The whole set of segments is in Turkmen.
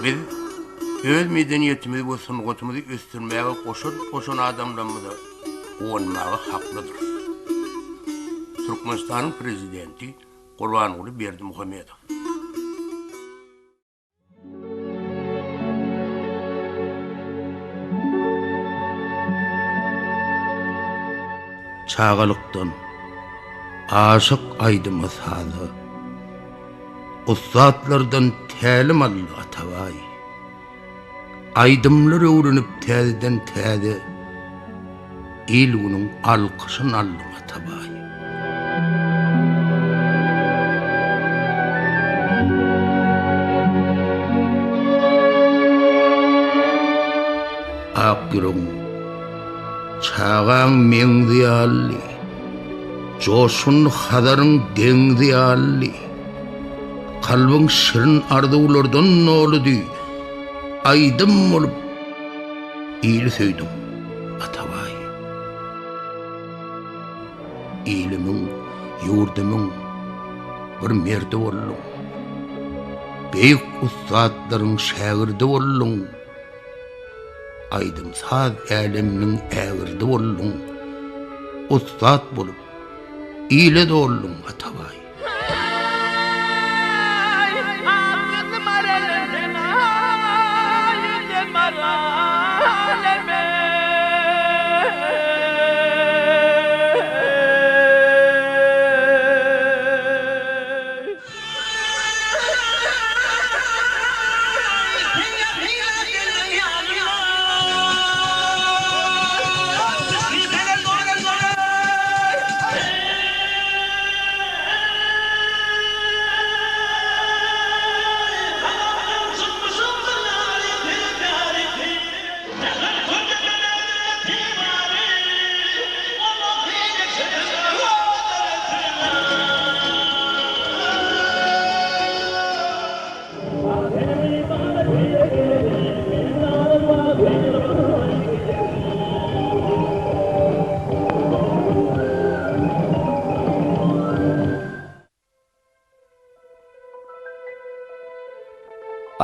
Biz öz medeniýetimizi we sungatymyzy ösdürmäge goşant goşan adamlarymyza guwanmaga haklydyrys. Türkmenistanyň Prezidenti Gurbanguly Berdimuhamedow. Çagalykdan aşyk aýdyma-saza, Ussatlardan tälim aldy Atabaý. Aýdymlar öwrenip täzeden-täze, Il-günüň alkyşyn aldyň Atabaý. Ak ýüregiň çagaň meňzi ýaly, Joşgunly Hazaryň deňzi ýaly, Kalbyň şirin arzuwlardan doludy, Aýdym bolup ili söýdüň, Atabaý. Ilimiň, ýurdumyň bir merdi bolduň. Beýik ussatlaryň şägirdi bolduň. Aýdym-saz äleminiň ägirdi bolduň. Ussat bolup, ile dolduň, Atabaý.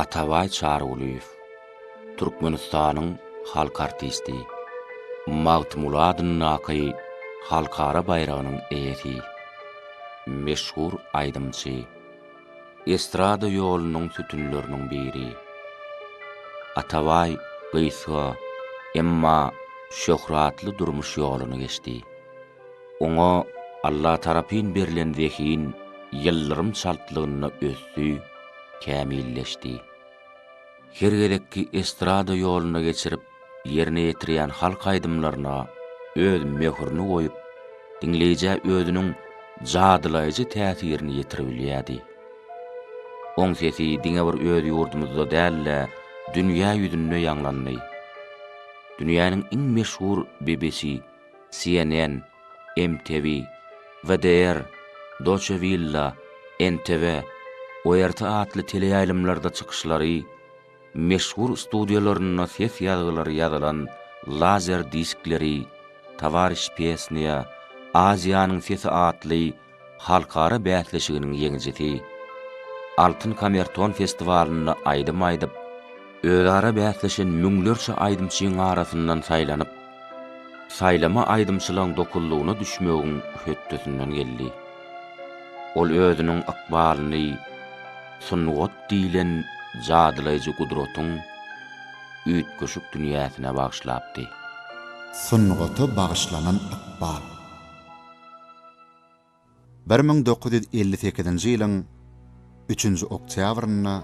Atabaý Çarygulyýew, Türkmenistanyň halk artisti, Magtymguly adyndaky Halkara baýragynyň eýesi, meşhur aýdymçy. Estrada ýolunyň sütünleriniň biri. Atabaý gysga, emma şöhratly durmuş ýoluny geçdi. Oňa Allatarapyn berlen zehin ýyldyrym çaltlygynda ösdi, kämilleşdi. Her gezekki estrada ýoluna geçirip ýerine ýetirýän halk aýdymlaryna öz möhürini goýup, diňleýjä özüniň jadylaýjy täsirini ýetiribilýärdi. Oň sesi diňe bir öz ýurdumyzda däl-de, dünýä ýüzünde ýaňlandy. Dünýäniň iň meşhur BBC, CNN, MTV, WDR, Doçe Willa, NTV, ORT atly teleýaýlymlarda çykyşlary, meşhur studiýalarynda ses ýazgylary ýazylan lazer diskleri, Towariş pesnýa, Aziýanyň sesi atly halkara bäsleşiginiň ýeňijisi, Altyn kamerton festiwalynda aýdym aýdyp, özara bäsleşen müňlerçe aýdymçyň arasyndan saýlanyp, saýlama aýdymçylaň dokuzlygyna düşmegiň hötdesinden geldi. Ol özüniň ykbalyny sungat diýlen jadylaýjy gudratyň üýtgeşik dünýäsine bagyşlapdy. Sungata bagyşlanan ykbal. 1958-nji ýylyň üçünji oktýabrynda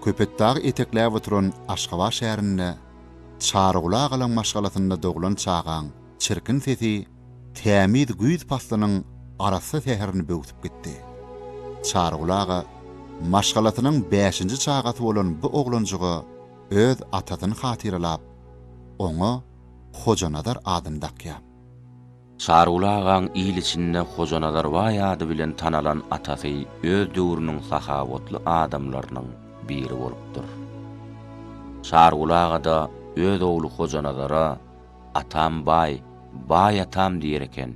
Köpetdagy etekläp oturan Aşgabat şäherinde Çaryguly agalaň maşgalasynda doglan çagaň çirkin sesi tämiz güýz paslynyň arassa säherini böwsüp gitdi. Çaryguly aga maşgalasynyň bäşinji çagasy bolan bu oglanjyga öz atasyny hatyralap, oňa Hojanazar adyny dakýar. Çaryguly agaň il içinde Hojanazar baý ady bilen tanalan atasy öz döwrüniň sahawatly adamlarynyň biri bolupdyr. Çaryguly aga-da öz ogly Hojanazara Atam baý, baý atam diýer eken.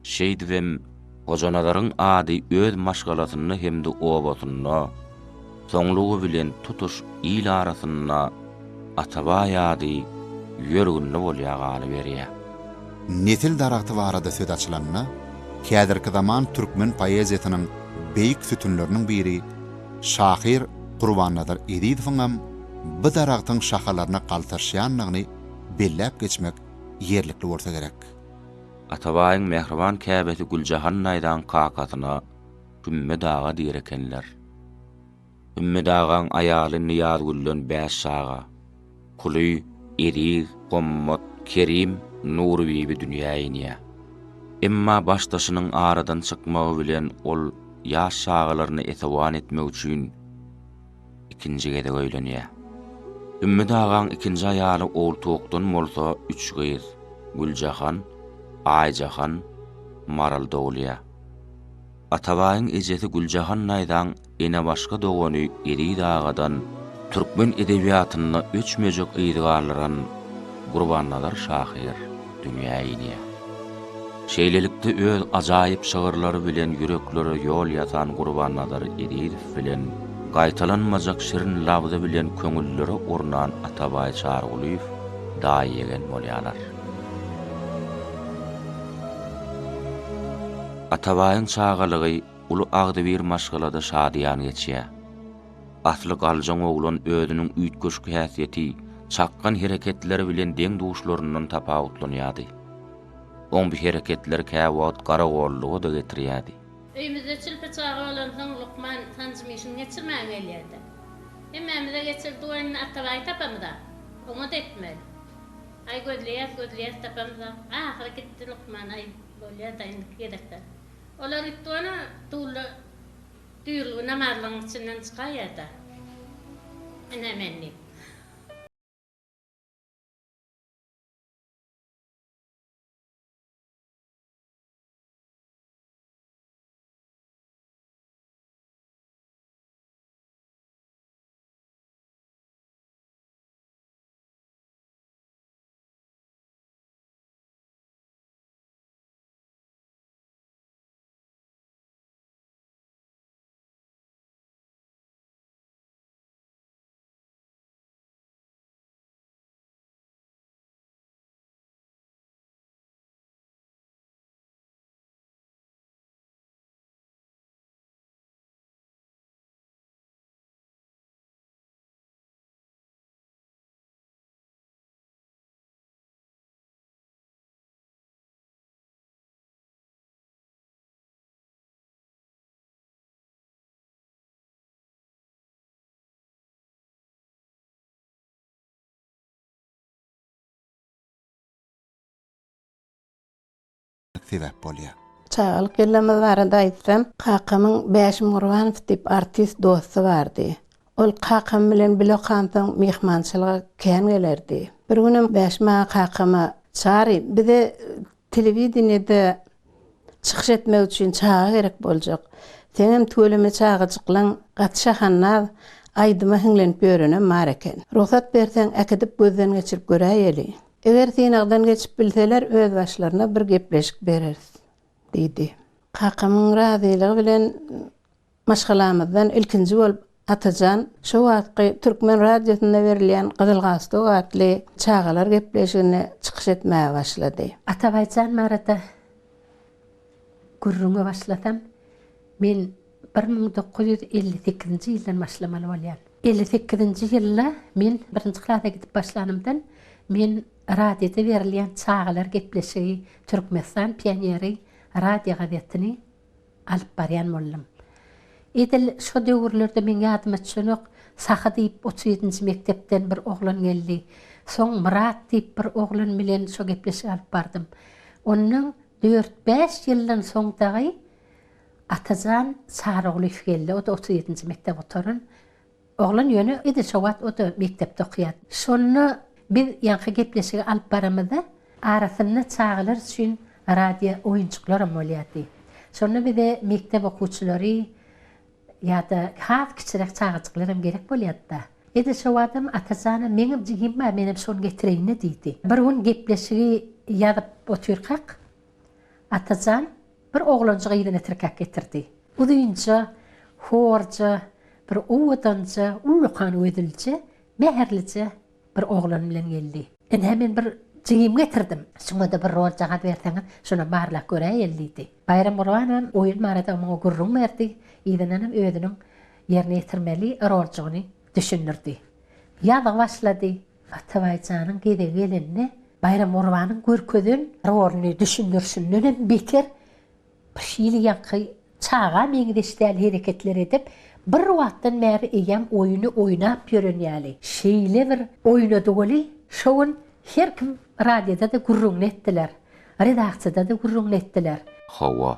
Şeýdibem, Hojanazaryň ady öz maşgalasynda hem-de obasynda. Soňlugy bilen tutuş il arasynda Atabaý ady ýörgünli bolýar galyberýär. Nesil daragty barada söz açylanda, häzirki zaman türkmen poeziýasynyň beýik sütünleriniň biri şahyr Gurbannazar Ezizowyňam bu daragtyň şahalaryna galtaşýandygyny belläp geçmek ýerlikli bolsa gerek. Atabaýyň mähriban käbesi Güljahan daýzaň kakasyna Hümmet aga diýer ekenler. Hümmet agaň aýaly Nyýazgülden bäş çaga, Kuly, Eziz, Hommat, Kerim, Nurybibi dünýä inýär. Emma başdaşynyň aradan çykmagy bilen ol ýaş çagalaryna esewan etmek üçin ikinji gezek öýlenýär. Hümmet agaň ikinji aýaly Ogultuwakdan bolsa üç gyz, Güljahan, Aýjahan, Maral dogulýar. Atabaýyň ejesi Güljahan daýzaň enebaşga dogany Eziz agadan türkmen edebiýatynda öçmejek yz galdyran Gurbannazar şahyr dünýä inýär. Şeýlelikde öz ajaýyp şygyrlary bilen ýüreklere ýol ýasan Gurbannazar Ezizow bilen gaýtalanmajak şirin labzy bilen köňüllere ornan Atabaý Çarygulyýew daýy-ýegen bolýarlar. Atabaýyň çagalygy uly agzybir maşgalada şadyýan geçýär. Asly galjaň oglan özüniň üýtgeşik häsiýeti, çakgan hereketleri bilen deň-duşlaryndan tapawutlanýardy. Oň bu hereketleri käwagt garagolluga-da getirýärdi. Öýümizde çilpe çaga bolansoň, lukman sanjym işini geçirmäge gelýärdi. Hemmämize geçirdi, o indi Atabaýy tapamyzak. Oňa-da etmeli. Aý gözleýäs, gözleýäs tapamyzok. Ahyry gitdi lukman, aý bolýa-da indiki gezekde. Olar gitdi ony Dulla düýrlügi namazlygyň içinden çykaýýa-da. Ine men diýip. sebäp bolýar. Çagalyk ýyllarymyz barada aýtsam, kakamyň Bäşim Gurbanow diýip artist dosty bardy. Ol kakam bilen bile okansoň myhmançylyga kän gelerdi. Bir günem Bäşim aga kakama, Çary, bize telewideniýede çykyş etmek üçin çaga gerek boljak. Seňem tüweleme çagajyklaň gaty şahandaz, aýdyma hiňlenip ýörenem bar eken. Rugsat berseň, äkidip gözden geçirip göräýeli. Eger synagdan geçip bilseler, özbaşlaryna bir gepleşik bereris, diýdi. Kakamyň razylygy bilen maşgalamyzdan ilkinji bolup Atajan şo wagtky türkmen radiosynda berilýän Gyzyl galstuk atly çagalar gepleşiginde çykyş etmäge başlady. Atabaýjan barada gürrüňe başlasam, men 1958-nji ýyldan başlamaly bolýan. 58-nji ýylda men birinji klasa gidip başlanymdan men radioda berilýän çagalar gepleşigi Türkmenistan pioneri radio gazetini alyp barýan boldum. Edil şo döwürlerde meň ýadyma düşenok, Sahy diýip 37-nji mekdepden bir oglan geldi. Soň Myrat diýip bir oglan bilen şo gepleşigi alyp bardym. Ondan dört-bäş ýyldan soň dagy Atajan Çarygulyýew geldi. O-da 37-nji mekdep gutaran. Oglan ýöne edil şo wagt o-da mekdepde okaýardy. Şonda biz ýaňky gepleşigi alyp baramyzda arasynda çagalar üçin radio oýunjyklaram bolýardy. Şonda bize mekdep okuwçylary ýa-da has kiçiräk çagajyklaram gerek bolýardy-da. Edil şo wagtam Atajanam meňem jigim bar, menem şony getireýin-le diýdi. Bir gün gepleşigi ýazyp otyrkak, Atajan bir oglanjygy yzyna tirkäp getirdi. Uzynja, horja. bir owadanja, ullakan gözlüje, mähirlije bir oglan bilen geldi. Ine, men bir jigimi getirdim. Şuňa-da bir roljagaz berseňiz, şonam barlap göräýeli diýdi. Baýram Gurbanowam oýun barada muňa gürrüň berdi, yzyndanam özüniň ýerine ýetirmeli roljygyny düşündirdi. Ýazgy başlady. Atabaý janyň gezegi gelende, Baýram Gurbanyň görkezen roluny düşündirişindenem beter bir hili ýaňky çaga meňzeş däl hereketler edip, bir wagtdan bäri eýýäm oýny oýnap ýören ýaly, şeýle bir oýnady weli, şo gün her kim radioda-da gürrüňini etdiler, redaksiýada-da gürrüňini etdiler. Hawa,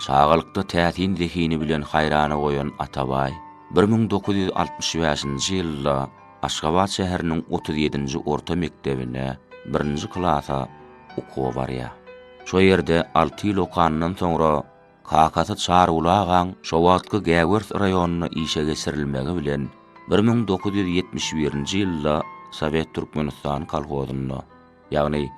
çagalykda täsin zehini bilen haýrana goýan Atabaý 1965-nji ýylda Aşgabat şäheriniň 37-nji orta mekdebine birinji klasa okuwa barýar. Şo ýerde alty ýyl okandan soňra kakasy Çaryguly agaň şo wagtky Gäwers raýonyna işe geçirilmegi bilen 1971-nji ýylda Sowet Türkmenistany kolhozynda, ýagny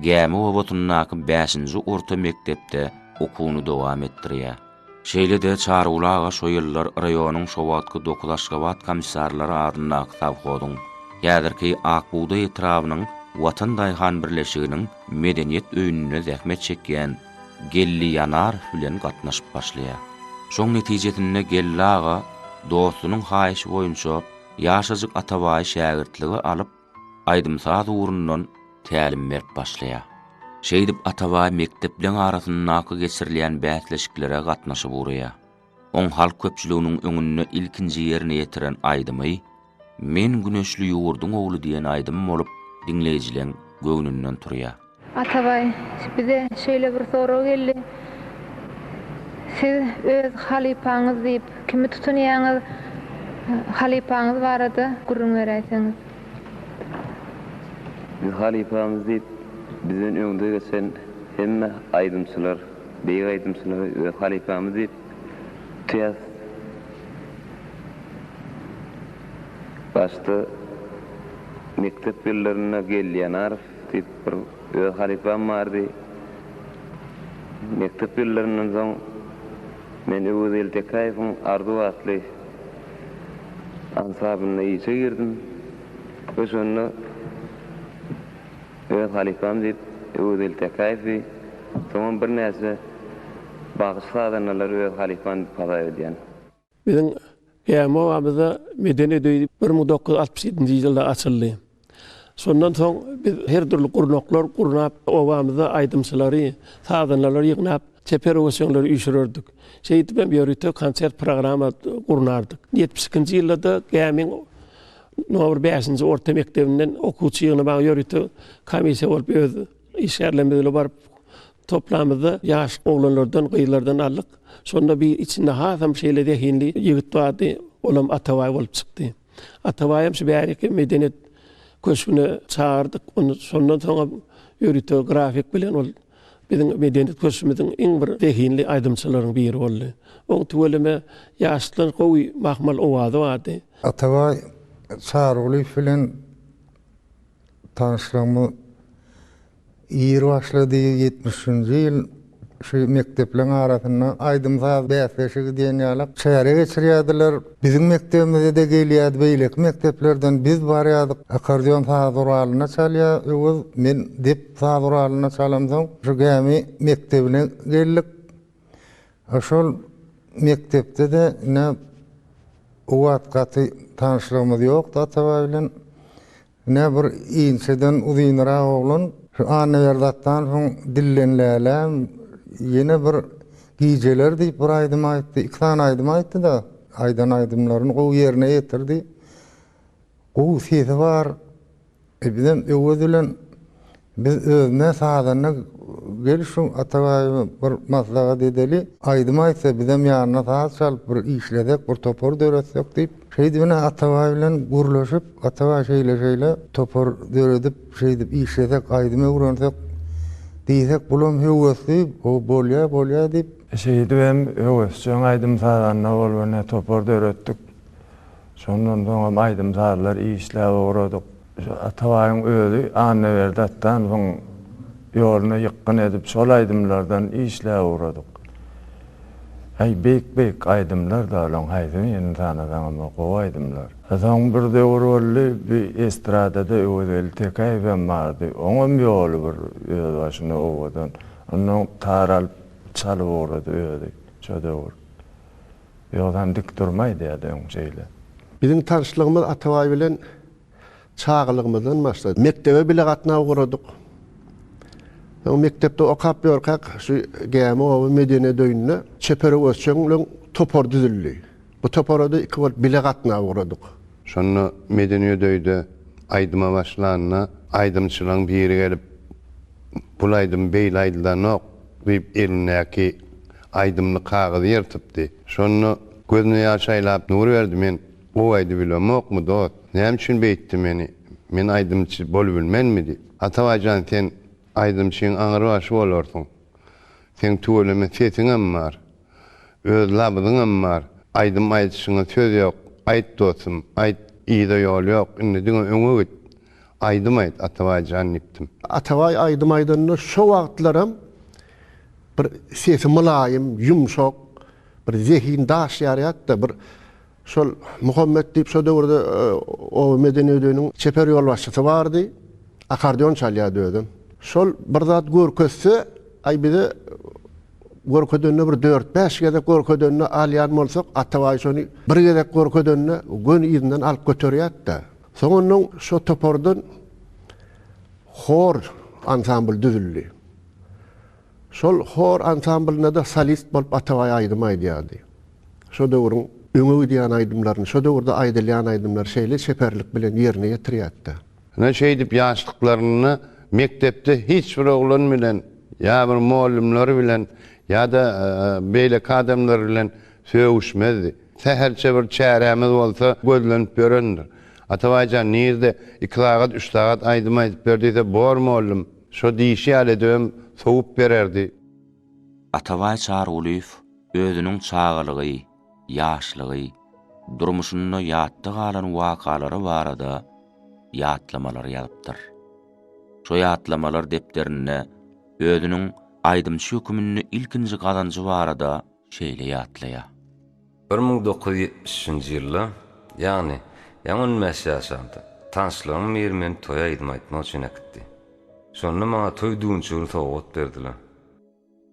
Gämi obasyndaky bäşinji orta mekdepde okuwyny dowam etdirýär. Şeýle-de Çaryguly aga şo ýyllar raýonyň şo wagtky Dokuz Aşgabat komissarlary adyndaky sowhozyň, häzirki Ak bugdaý etrabynyň Watan daýhan birleşiginiň medeniýet öýünde zähmet çekýän Geldi Ýanarow bilen gatnaşyp başlaýar. Şoň netijesinde Geldi aga dostunyň haýyşy boýunça ýaşajyk Atabaýy şägirtlige alyp, aýdym-saz ugrundan tälim berip başlaýar. Şeýdip Atabaý mekdepleň arasyndaky geçirilýän bäsleşiklere gatnaşyp ugraýar. Oň halk köpçüliginiň öňünde ilkinji ýerine ýetiren aýdymy Men güneşli ýurduň ogly diýen aýdym bolup, diňleýjileň göwnünden turýar. Atabaý, bize şeýle bir sorag geldi. Siz öz halypaňyz diýip kimi tutunýaňyz? Halypaňyz barada gürrüň beräýseňiz. Biz halypamyz diýip bizden öňde geçen hemme aýdymçylar, beýik aýdymçylary öz halypamyz diýip tutýas. Başda mekdep ýyllarynda Geldi Ýanarow diýip bir öz halypam bardy. Mekdep ýyllaryndan soň men Öwezgeldi Tekäýewiň Arzuw atly ansablynda işe girdim we şonda öz halypam diýip Öwezgeldi Tekäýewi, soňam birnäçe bagşy-sazandalary öz halypam diýip hasap edýän. Biziň Gämi obamyzda medeniýet öýi 1967-nji ýylda açyldy. Şondan soň biz her dürli gurnaklar gurnap, obamyzda aýdymçylary, sazandalary ýygnap, çeper höwesjeňleri üýşürerdik. Şeýdip hem ýörite konsert programma gurnardyk. Ýetmiş ikinji ýylda-da Gämiň nomer bäşinji orta mekdebinden okuwçy ýygnamaga ýörite komissiýa bolup öz işgärlerimiz bilen baryp Toplamyzda ýaş oglanlardan, gyzlardan aldyk. Şonda bir içinde hasam şeýle zehinli ýigit bardy, olam Atabaý bolup çykdy. Atabaýam şu bäriki medeniýet köşgüne çagyrdyk. Ony şondan soňam ýörite grafik bilen ol biziň medeniýet köşgümiziň iň bir zehinli aýdymçylaryň biri boldy. Oň tüweleme ýaşdan gowy mahmal owazy bardy. Atabaý Çarygulyýew bilen tanyşlygymyz Ir başlady, ýetmişinji ýyl şu mekdepleň arasynda aýdym-saz bäsleşigi diýen ýaly çäre geçirýärdiler. Biziň mekdebimize-de gelýärdi, beýleki mekdeplerden biz barýardyk. Akkordeon saz guralynda çalýar Öwez, men dep saz guralynda çalamsoň, şu gämi mekdebine geldik. Şol mekdepde-de ine o wagt gaty tanyşlygymyz ýokdy Atabaý bilen. Ine bir inçeden uzynrak oglan şu Annaberdi Atdanowyň Dillen läläm, ýene bir Gijeler diýip bir aýdym aýtdy. Iki sany aýdym aýtdy-da, aýdan aýdymlaryny gowy ýerine ýetirdi. Gowy sesi bar. E bizem Öwez bilen Biz özüne sazanda gel şu Atabaýewe bir maslahat edeli, aýdym aýtsa bizem ýanyna saz çalyp bir işlesek, bir topar döretsek diýip, şeýdibine Atabaý bilen gürleşip, Atabaý şeýle-şeýle topar döredip, şeýdip işlesek, aýdym öwrensek diýsek, bulam höwesli, ho bolýa, bolýa diýip. Şeýdibem höwesjeň aýdym-sazanda bolup ine topar döretdik. Şondan soňam aýdym-sazlar işläp ugradyk. Şu Atabaýyň özi Annaberdi Atdanowyň ýoluna ýykgyn edip, şol aýdymlardan işläp ugradyk. Äý beýik-beýik aýdymlar-da olaň haýsy birini sanasaňam gowy aýdymlar. Soň bir döwür boldy, bi estradada Öwezgeldi Tekäýewem bardy. Oňam ýoly bir özbaşyna owadan. Onnoň tar alyp çalyp ugrady özi şo döwür. Ýogsam dik durma aýdýardy öň şeýle. Biziň tanyşlygymyz Atabaý bilen çagalygymyzdan başlady. Mekdebe bile gatnap ugradyk. Soň mekdepde okap ýörkäk şu Gämi oba medeniýet öýünde çeper öwezçeňleň topary düzüldi. Bu topara-da iki bolup bile gatnap ugradyk. Şonda medeniýet öýde aýdyma başlanda aýdymçylaryň biri gelip, Bul aýdym beýle aýdylanok diýip elindäki aýdymly kagyzy ýyrtypdy. Şonda gözüne ýaş aýlap Nurberdi men gowy aýdybilemokmy dost, näme üçin beýtdi meni, men aýdymçy bolubilmenmi diýip. Atabaý jan sen aýdymçyň aňrybaşy bolarsyň. Seň tüweleme sesiňem bar. Öz labyzyňam bar. Aýdym aýdyşyňa söz ýok. Aýt dostum, aýt. Yza ýol ýok. Indi diňe öňe git. Aýdym aýt, Atabaý jan diýipdim. Atabaý aýdym aýdanda şo wagtlaram bir sesi mylaýym, ýumşak, bir zehin daş ýarýardy-da, bir şol Muhammet diýip şo döwürde oba medeniýet öýüniň çeper ýolbaşçysy bardy. Akkordeon çalýardy özem. Şol bir zat görkezse, aý bize görkezende bir dört-bäş gezek görkezende alýan bolsak, Atabaý şony bir gezek görkezende göni yzyndan alyp göterýärdi-de. Soň onnoň şo topardan hor ansambl düzüldi. Şol hor ansamblynda-da solist bolup Atabaý aýdym aýdýardy. Şo döwrüň öňe gidýän aýdymlaryny, şo döwürde aýdylýan aýdymlary şeýle çeperlik bilen ýerine ýetirýärdi-de. Ine şeýdip ýaşlyklarynda mekdepde hiç bir oglan bilen ýa bir mollumlar bilen ýa-da beýleki adamlar bilen sögüşmezdi. Sähelçe bir çärämiz bolsa gözlenip ýörendir. Atabaý jan nirde iki sagat, üç sagat aýdym aýdyp ber diýse bor mollum. Şo diýşi ýaly edibem sowup bererdi. Atabaý Çarygulyýew özüniň çagalygy, ýaşlygy, durmuşynda ýatda galan wakalary barada ýatlamalar ýazypdyr. Şo ýatlamalar depderinde özüniň aýdymçy höküminde ilkinji gazanjy barada şeýle ýatlaýar. 1973-nji ýylda, ýagny, ýaňy on bäş ýaşamda, tanyşlarymyň biri meni toýa aýdym aýtmak üçin äkitdi. Şonda maňa toý düwünçegini sowgat berdiler.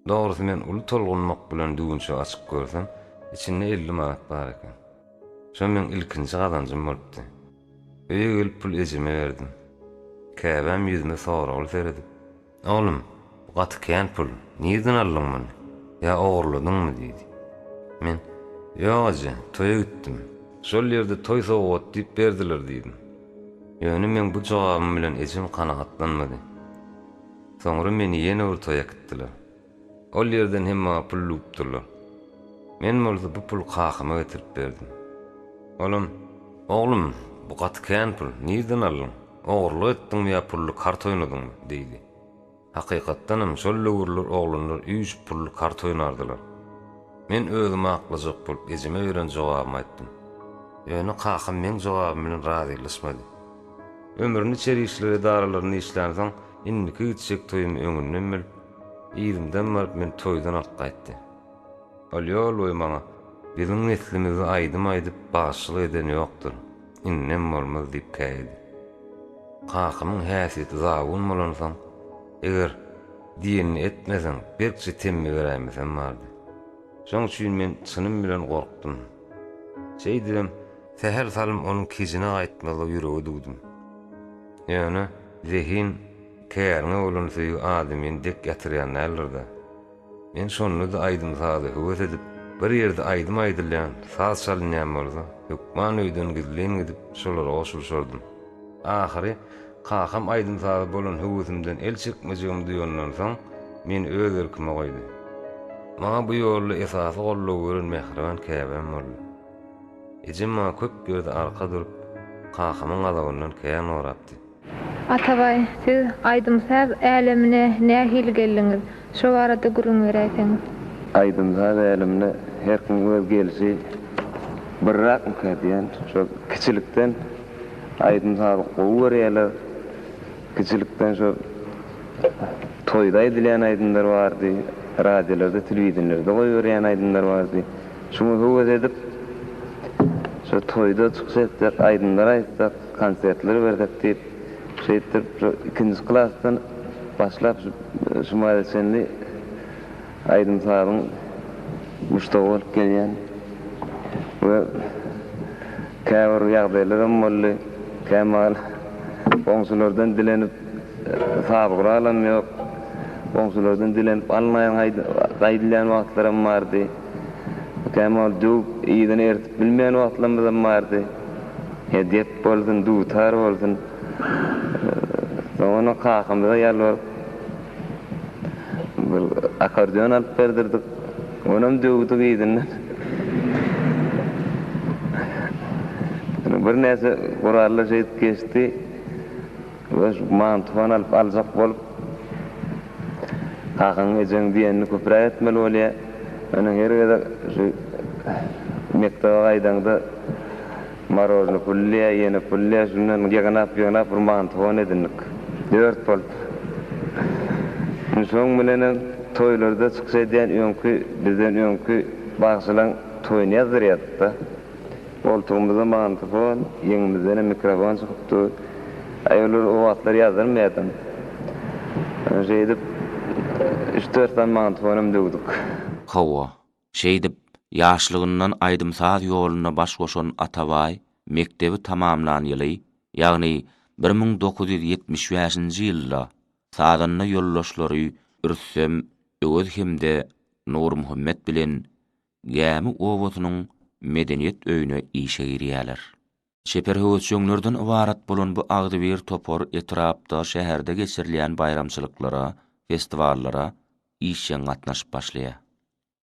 Dogrusy men uly tolgunmak bilen düwünçegi açyp görsem, içinde 50 manat bar eken. Şo meň ilkinji gazanjym bolupdy. Öýe gelip puly ejeme berdim. Käbäm ýüzüme soragly seredip. Oglum, bu gaty kän pul, nirden aldyň muny? Ýa ogurladyňmy? diýdi. Men, Ýok eje, toýa gitdim. Şol ýerde toý sowgat diýip berdiler diýdim. Ýöne meň bu jogabym bilen ejem kanagatlanmady. Soňra meni ýene bir toýa äkitdiler. Ol ýerden hem maňa pul lüwüpdirler. Men bolsa bu puly kakama getirip berdim. Olam, Oglum, bu gaty kän pul, nirden aldyň? Ogurlyk etdiňmi ýa pully kart oýnadyňmy? diýdi. Hakykatdanam, şol döwürler oglanlar üýşüp pully kart oýnardylar. Men özümi aklajak bolup ejeme beren jogabymy aýtdym. Ýöne kakam meň jogabym bilen razylaşmady. Ömrüni içeri işler edaralarynda işlänsoň, indiki gitjek toýumy öňünden bilip, yzymdan baryp meni toýdan alyp gaýtdy. Ol ýol boýy maňa, Biziň neslimizde aýdym aýdyp bagşylyk eden ýokdur, indem bolmaz diýip käýedi. Kakamyň häsiýeti zabun bolansoň, eger diýenini etmeseň, berkje temmi beräýmesem bardy. Şoň üçin men çynym bilen gorkdum. Şeýdibem, sähel salym onuň kejine gaýtmazlygy ýürege düwdüm. Ýöne, zehin, käriňe bolan söýgi adamyny dek ýatyrýan däldir-dä. Men şonda-da aýdym-saza höwes edip, bir ýerde aýdym aýdylýan, saz çalynýan bolsa, hökman öýden gizlin gidip, şolara goşulyşardym. Ahyry, kakam aýdym-saza bolan höwesimden el çekmejegimi duýandan soň, meni öz erkime goýdy. Maňa bu ýolda esasy goldawy beren mähriban käbäm boldy. Ejem maňa köp ýerde arka durup, kakamyň gazabyndan kän gorapdy. Atabaý, siz aýdym-saz älemine nähili geldiňiz? Şo barada gürrüň beräýseňiz. Aýdym-saz älemine her kimiň öz gelşi birrakmyka diýýän. Şol kiçilikden aýdym-sazy gowy görýärler. Kiçilikden şol toýda aýdylýan aýdymlar bardy. Radiolarda, telewideniýelerde goýberýän aýdymlar bardy. Şuňa höwes edip, şo toýda çykyş etsek, aýdymlar aýtsak, konsertler bersek diýip, şeýtdirip şo ikinji klasdan başlap şu maýa çenli aýdym-sazyň muşdagy bolup gelýän we käbir ýagdaýlaram boldy. Kämahal goňşulardan dilenip saz guralam ýok. Goňşulardan dilenip almaýan gaýdylýan wagtlaram bardy. Kämahal döwüp yzyna eritip bilmeýän wagtlarymyzam bardy. He dep bolsun, dutar bolsun. Soňra kakamyza ýalbaryp Bir akkordeon alyp berdirdik. Onam döwdük yzyndan. Birnäçe gurallar şeýdip geçdi. We şu mantofon alyp aljak bolup kakaň ejeň diýenini köpräk etmeli bolýar. Ýöne her gezek şu mekdebe gaýdaňda Marožny pullyýa, ýene pullyýa, şundan ýygnap-ýygnap bir mantofon edindik. Dört bolup. Indi şoň bilenem toýlarda çykyş edýän öňki, bizden öňki bagşylaň toýuny ýazdyrýardyk-da. Goltugymyzda mantofon, ýeňimizdenem mikrofon çykyp dur. Aý, olar o wagtlar ýazdyrmaýardam. Şeýdip, üç-dört sany mantofonam döwdük. Hawa, Şeýdip, ýaşlygyndan aýdym-saz ýoluna baş goşan Atabaý mekdebi tamamlan ýyly, ýagny 1975-nji ýylda sazanda ýoldaşlary Rüstem Öwez hem-de Nurmuhammet bilen Gämi obasynyň Medeniýet öýüne işe girýärler. Çeper höwesjeňlerden ybarat bolan bu agzybir topar etrapda, şäherde geçirilýän baýramçylyklara, festiwallara işjeň gatnaşyp başlaýar.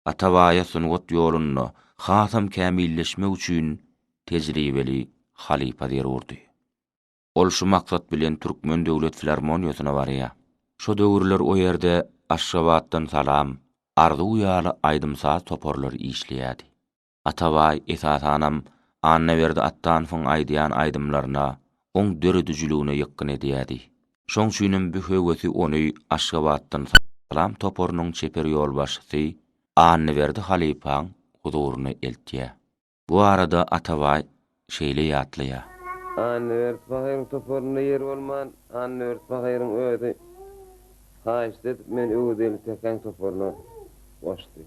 Atabaýa sungat ýolunda hasam kämilleşmek üçin tejribeli halypa zerurdy. Ol şu maksat bilen Türkmen döwlet filarmoniýasyna barýar. Şo döwürler o ýerde Aşgabatdan Salam, Arzuw ýaly aýdym-saz toparlary işleýärdi. Atabaý, esasanam, Annaberdi Atdanowyň aýdýan aýdymlaryna, oň döredijiligine ýykgyn edýärdi. Şoň üçinem bu höwesi ony Aşgabatdan Salam toparynyň çeper ýolbaşçysy Annaberdi halypaň huzuryna eltýär. Bu barada Atabaý şeýle ýatlaýar. Annaberdi pahyryň toparynda ýer bolman, Annaberdi pahyryň özi haýyşt edip meni Öwezgeldi Tekäň toparyna goşdy.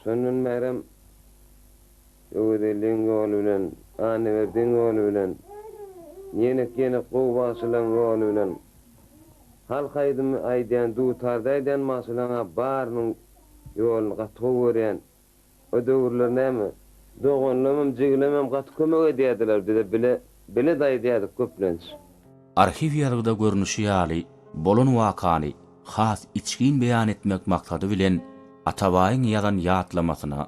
Şondan bärem Öwezelliň ýoly bilen, Annaberdiň ýoly bilen, ýenek-ýenek gowy bagşylaň ýoly bilen, halk aýdymy aýdýan, dutarda aýdýan bagşylaň-a barynyň ýoluny gaty gowy görýän. O döwürler näme, doganlamam, jigilemem gaty kömek edýärdiler bize, bile, bile-de aýdýardyk köplenç. Arhiw ýazgyda görnüşi ýaly, bolan wakany has içgin beýan etmek maksady bilen Atabaýyň ýazan ýatlamasyna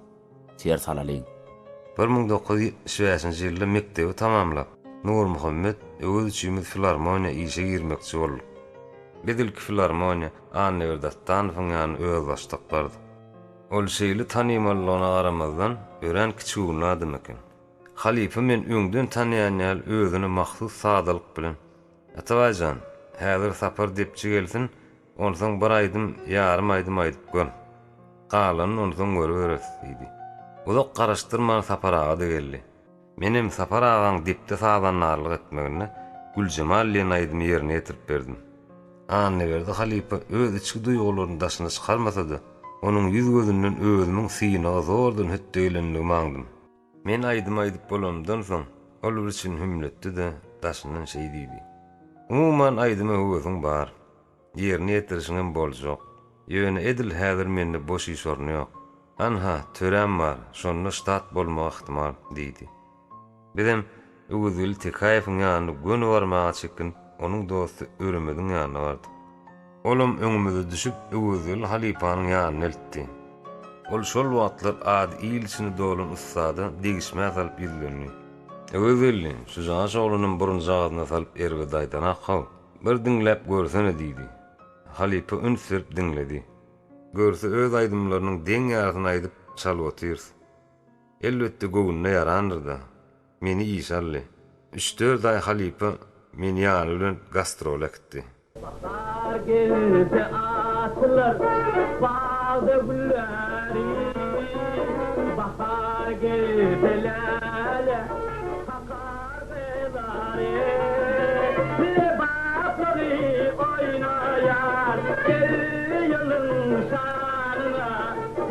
ser salalyň. 1975-nji ýylda mekdebi tamamlap, Nurmuhammet Öwez üçimiz filarmoniýa işe girmekçi bolduk. Biz ilki filarmoniýa Annaberdi Atdanowyň ýanyna özbaşdak bardyk. Ol şeýle tanymallygyna garamazdan, örän kiçigöwünli adam eken. Halypa men öňden tanaýan ýaly özüne mahsus sadalyk bilen, Atabaý jan, häzir Sapar depçi gelsin, onsoň bir aýdym, ýarym aýdym aýdyp gör. Galanyny onsoň görüberis, diýdi. Uzak garaşdyrman Sapar aga-da geldi. Menem Sapar agaň depde sazandarlyk etmeginde Güljemal diýen aýdymy ýerine ýetirip berdim. Annaberdi halypa öz içki duýgularyny daşyna çykarmasa-da, onuň ýüz-gözünden özümiň synaga zordan hötde gelendigimi aňdym. Men aýdym aýdyp bolanymdan soň, ol birçin hümletdi-de, daşyndan şeý diýdi, Umuman, aýdyma höwesiň bar. Ýerine ýetirişiňem boljak. Ýöne edil häzir mende boş iş orny ýok. Anha, töräm bar, şonda ştat bolmagy ähtimal, diýdi. Bizem Öwezgeldi Tekäýewiň ýanyna göni barmaga çekinip, onuň dosty Öremediň ýanyna bardyk. Olam öňümize düşüp, Öwezgeldi halypanyň ýanyna eltdi. Ol şol wagtlar ady il içine dolan ussada degişmä salyp ýüzlendi. Öwezgeldi, şu jaş oglanam burunjagazyna salyp erbet aýdanak-haw, bir diňläp görsene diýdi. Halypa üns berip diňledi. Görse öz aýdymlarynyň deň ýarysyny aýdyp çalyp otyrys. Elbetde göwnüne ýarandyr-da. Meni işe aldy. Üç-dört aý halypa meni ýany bilen gastrola äkitdi. Bahar gelse. Açylar bagda gülleri, Bahar gelse läle kakar gyzlary. Lebaply oýnaýar 50 ýylyň şanyna,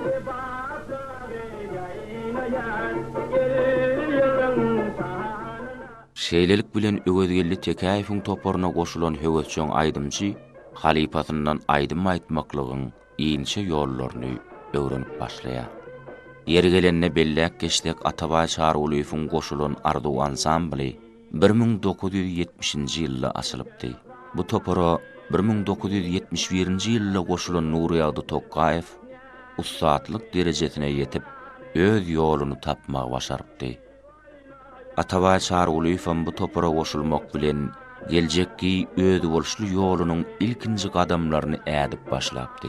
Lebaply ýaýnaýar 50 ýylyň şanyna. Şeýlelik bilen Öwezgeldi Tekäýewiň toparyna goşulan höwesjeň aýdymçy halypasyndan aýdym aýtmaklygyň inçe ýollaryny öwrenip başlaýar. Ýeri gelende belläp geçsek, Atabaý Çarygulyýewiň goşulan Arzuw ansambly 1970-nji ýylda açylypdy. Bu topara 1971-nji ýylda goşulan Nurýagdy Tokgaýew ussatlyk derejesine ýetip, öz ýoluny tapmagy başarypdy. Atabaý Çarygulyýewem bu topara goşulmak bilen, geljekki özboluşly ýolunyň ilkinji gadamlaryny ädip başlapdy.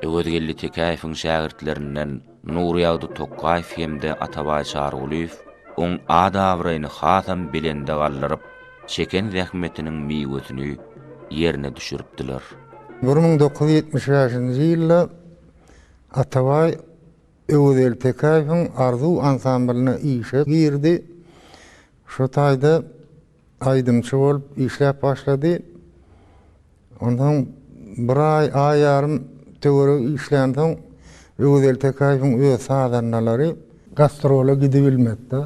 Öwezgeldi Tekäýewiň şägirtlerinden Nurýagdy Tokgaýew hem-de Atabaý Çarygulyýew oň at-abraýyny hasam belende galdyryp, çeken zähmetiniň miwesini ýerine düşüripdiler. 1975-nji ýylda Atabaý Öwezgeldi Tekäýewiň Arzuw ansamblyna işe girdi. Şo taýda aýdymçy bolup işläp başlady. Onsoň bir aý, aý ýarym töweregi işlänsoň, Öwezgeldi Tekäýewiň öz sazandalary gastrola gidibilmedi-de.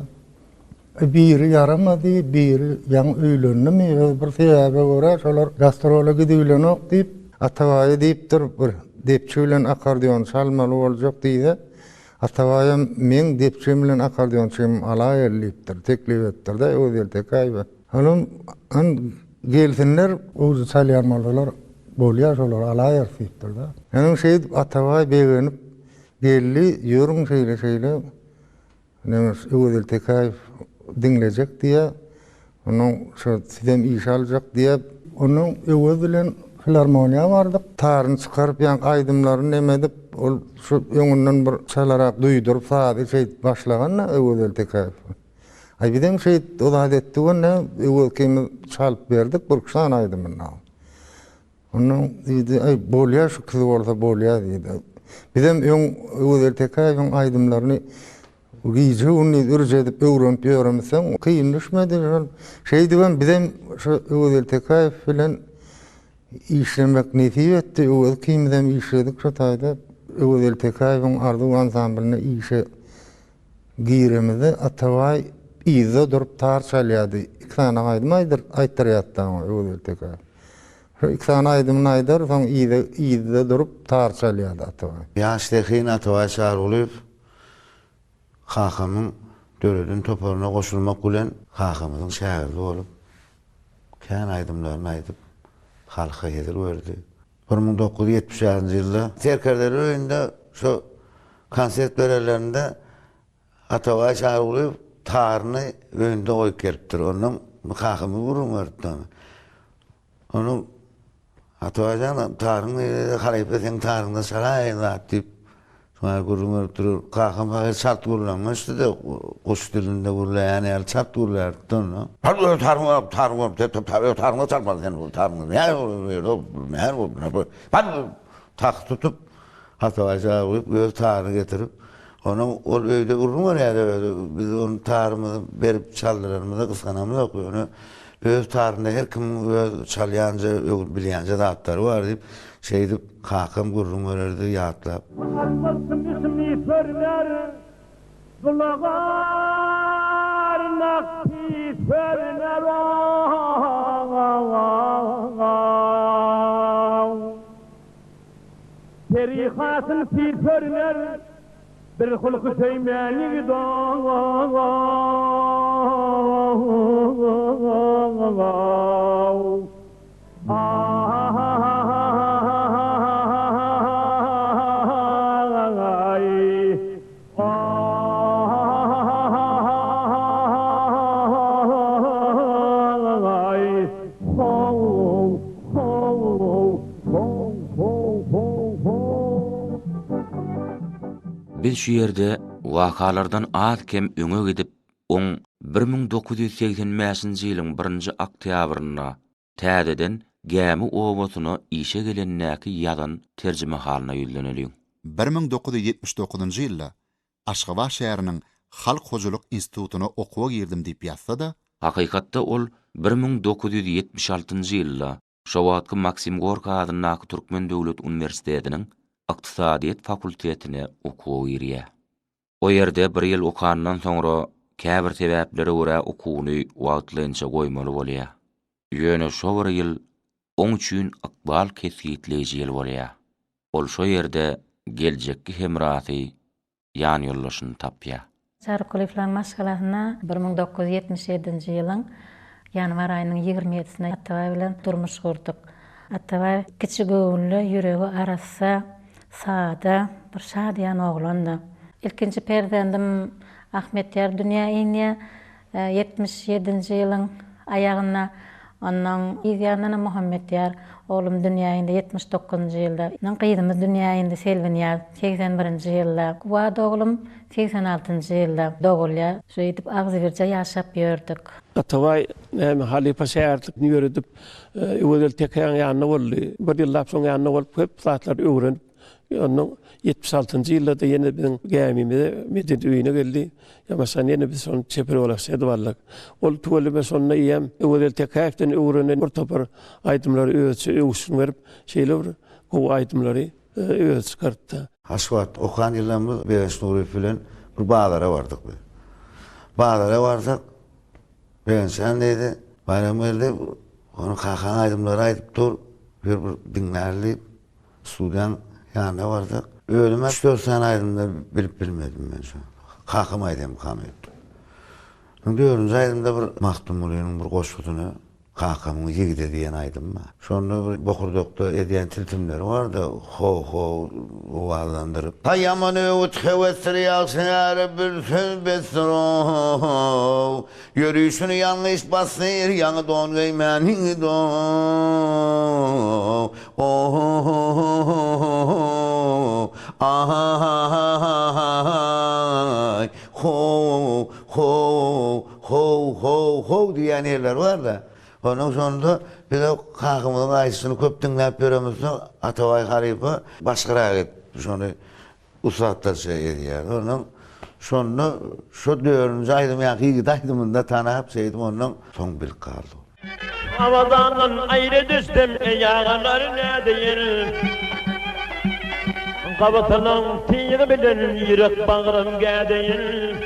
Biri ýaramady, biri ýaňy öýlendimi, öz bir sebäbe görä şolar gastrola gidibilenok diýip, Atabaýa diýipdir, bir depçi bilen akkordeon çalmaly boljak diýse, Atabaýam meň depçim bilen akkordeonçymy alaýaly diýipdir, teklip edipdir-de Öwezgeldi Tekäýewe. Olam han gelsinler, gowja çalýan bolsalar bolýar şolary alaýarys diýipdir-de. Onuň şeýdip Atabaý begenip geldi, ýörüň şeýle-şeýle. Ine, Öwezgeldi Tekäýew diňlejek diýýär. Onnoň şo sizem işe aljak diýýär. Onnoň Öwez bilen filarmoniýa bardyk. Taryny çykaryp, ýaňky aýdymlaryny neme edip, ol şu öňünden bir çalarak duýduryp sazy şeýdip başlagan-da Öwezgeldi Tekäýew. Aý bizem şeýdip o zat etdik onda, Öwez ikimiz çalyp berdik birki sany aýdymyny. Ondan diýdi, aý bolýar şu ikisi bolsa bolýar diýdi. Bizem öň Öwezgeldi Tekäýewiň aýdymlaryny gije-gündiz ürç edip öwrenip ýöremizsoň, kyn düşmedi. Şol şeýdibem bizem şu Öwezgeldi Tekäýew bilen işlemek nesip etdi. Öwez ikimizem işledik şo taýda. Öwezgeldi Tekäýewiň Arzuw ansamblyna işe Giremizde Atabaý yzda durup tar çalýardy. Iki sany aýdym aýtdyrýardy oňa Öwezgeldi Tekäýew. Şo iki sany aýdymyny aýdar, soň yza yzda durup tar çalýardy Atabaý. Ýaş zehin Atabaý Çarygulyýew kakamyň döreden toparyna goşulmak bilen kakamyzyň şägirdi bolup, kän aýdymlaryny aýdyp, halka hezil berdi. 1976-njy ýylda Serkerdeler öýünde şo konsert berenlerinde Atabaý Çarygulyýew taryny öýünde goýup gelipdir. Ondan kakamyz gürrüň beripdi ony. Onuň Atabaý jan taryň nirede halypa seň taryňda çalaýyn zat diýip şoňa gürrüň beripdir. Kakam pahyr çalt gürleňmişdi-de guş dilinde gürleýän ýaly çalt gürlärdi onda. Hal öz taryňy taryňy öz taryňda çalmaly sen bu taryňy näme näme tak tutup Atabaý jaý goýup, öz taryny getirip, onuň ol öýde gürrüň berýärdi özi. Biz onuň tarymyzy berip çaldyranymyza gysganamyzok, ýöne öz tarynda her kimiň öz çalýanja, bilýänje zatlary bar diýip, şeýdip kakam gürrüň bererdi ýatlap. Muhabbetym ismi sörler, Bulagar nakpis sörler Peri hatyn pis görüner, Bir hulky söýmän ýigit Biz şu ýerde wakalardan az-kem öňe gidip, oň 1985-nji ýylyň birinji oktýabrynda. Täzeden Gämi obasyna işe gelendäki ýazan terjimehalyna ýüzleneliň. 1979-njy ýylda Aşgabat şäheriniň Halk hojalyk institutyna okuwa girdim diýip ýazsa-da, Hakykatda ol 1976-njy ýylda şo wagtky Maksim Gorkiý adyndaky Türkmen döwlet uniwersitetiniň ykdysadyýet fakultetine okuwa girýär. O ýerde bir ýyl okandan soňra käbir sebäplere görä okuwyny wagtlaýynça goýmaly bolýar. Ýöne şo bir ýyl oň üçin ykbal kesgitleýji ýyl bolýar. Ol şo ýerde geljekki hemrasy, ýanýoldaşyny tapýar. Çarykulyýewleriň maşgalasynda 1977-nji ýylyň ýanwar aýynyň ýigrimi ýedisinde Atabaý bilen durmuş gurduk. Atabaý kiçi göwünli, ýüregi arassa, sada, bir şadyýan oglandy. Ilkinji perzendim Ahmetýar dünýä inýär. 77-nji ýylyň aýagynda, ondan yz ýanyndanam Muhammetýar oglum dünýä indi 79-njy ýylda. Ondan gyzymyz dünýä indi Selbinýaz 81-nji ýylda. Kuwat oglum 86-njy ýylda dogulýar. Şeýdip agzybirje ýaşap ýördük. Atabaý näme halypa şägirtlikini ýöredip, Öwezgeldi tekäň ýanynda boldy. Bir ýyllap şoň ýanynda bolup köp zatlary öwrenip, Ondan 76-njy ýylda-da ýene biziň gämimize, Medeniýet öýüne geldi. Ýamaşan ýene biz şony çeper ýolbaşçy edip aldyk. Ol tüweleme şonda eýýäm Öwezgeldi Tekäýewden öwrenen bir topar aýdymlary özüçe öwüşgin berip, şeýle bir gowy aýdymlary özi çykarypdy. Aşgabatda okan ýyllarymyz Begenç Nuryýew bilen bir bazara bardyk biz. Bazara barsak, Begenç jan diýdi, Baýramgeldi, ony kakaň aýdymlary aýdyp dur, ýör bir diňläli diýip, Studiýaň ýanyna barsak, özüm-ä üç-dört sany aýdymda bilip bilmedim men şo. Kakam aýdýarmykam öýtdüm. Soň dördünji aýdymda bir Magtymgulynyň bir goşgusyny Kakamyň ýigidi diýen aýdym bar. Şonda bir bokurdakda edýän tilsimleri bar-da, ho-ho owazlandyryp. Ha ýaman öwüt höwesdir ýagşy ýara bir söz besdir-ow. Ýörüşini ýalňyş basdyr, ýaňy don geýmän ýigit-ow. O-ho-ho-ho-ho-ho, a-ha-ha-ha-hay, ho, ho, how, how, how diýýän ýerleri bar-da. Onuň şonda biz o kakamyzyň aýdyşyny köp diňläp ýöremizsoň, Atabaý halypa başgarak edip şony ussatlarça edýär. Ondan şonda şo dördünji aýdym ýaňky ýigit aýdymynda tanap şeýdip ondan soň bilip galdyk. Awazadan aýry düşsem eý agalar nädeýin. Gabatynyň tygy bilen ýürek bagrym gädeýin.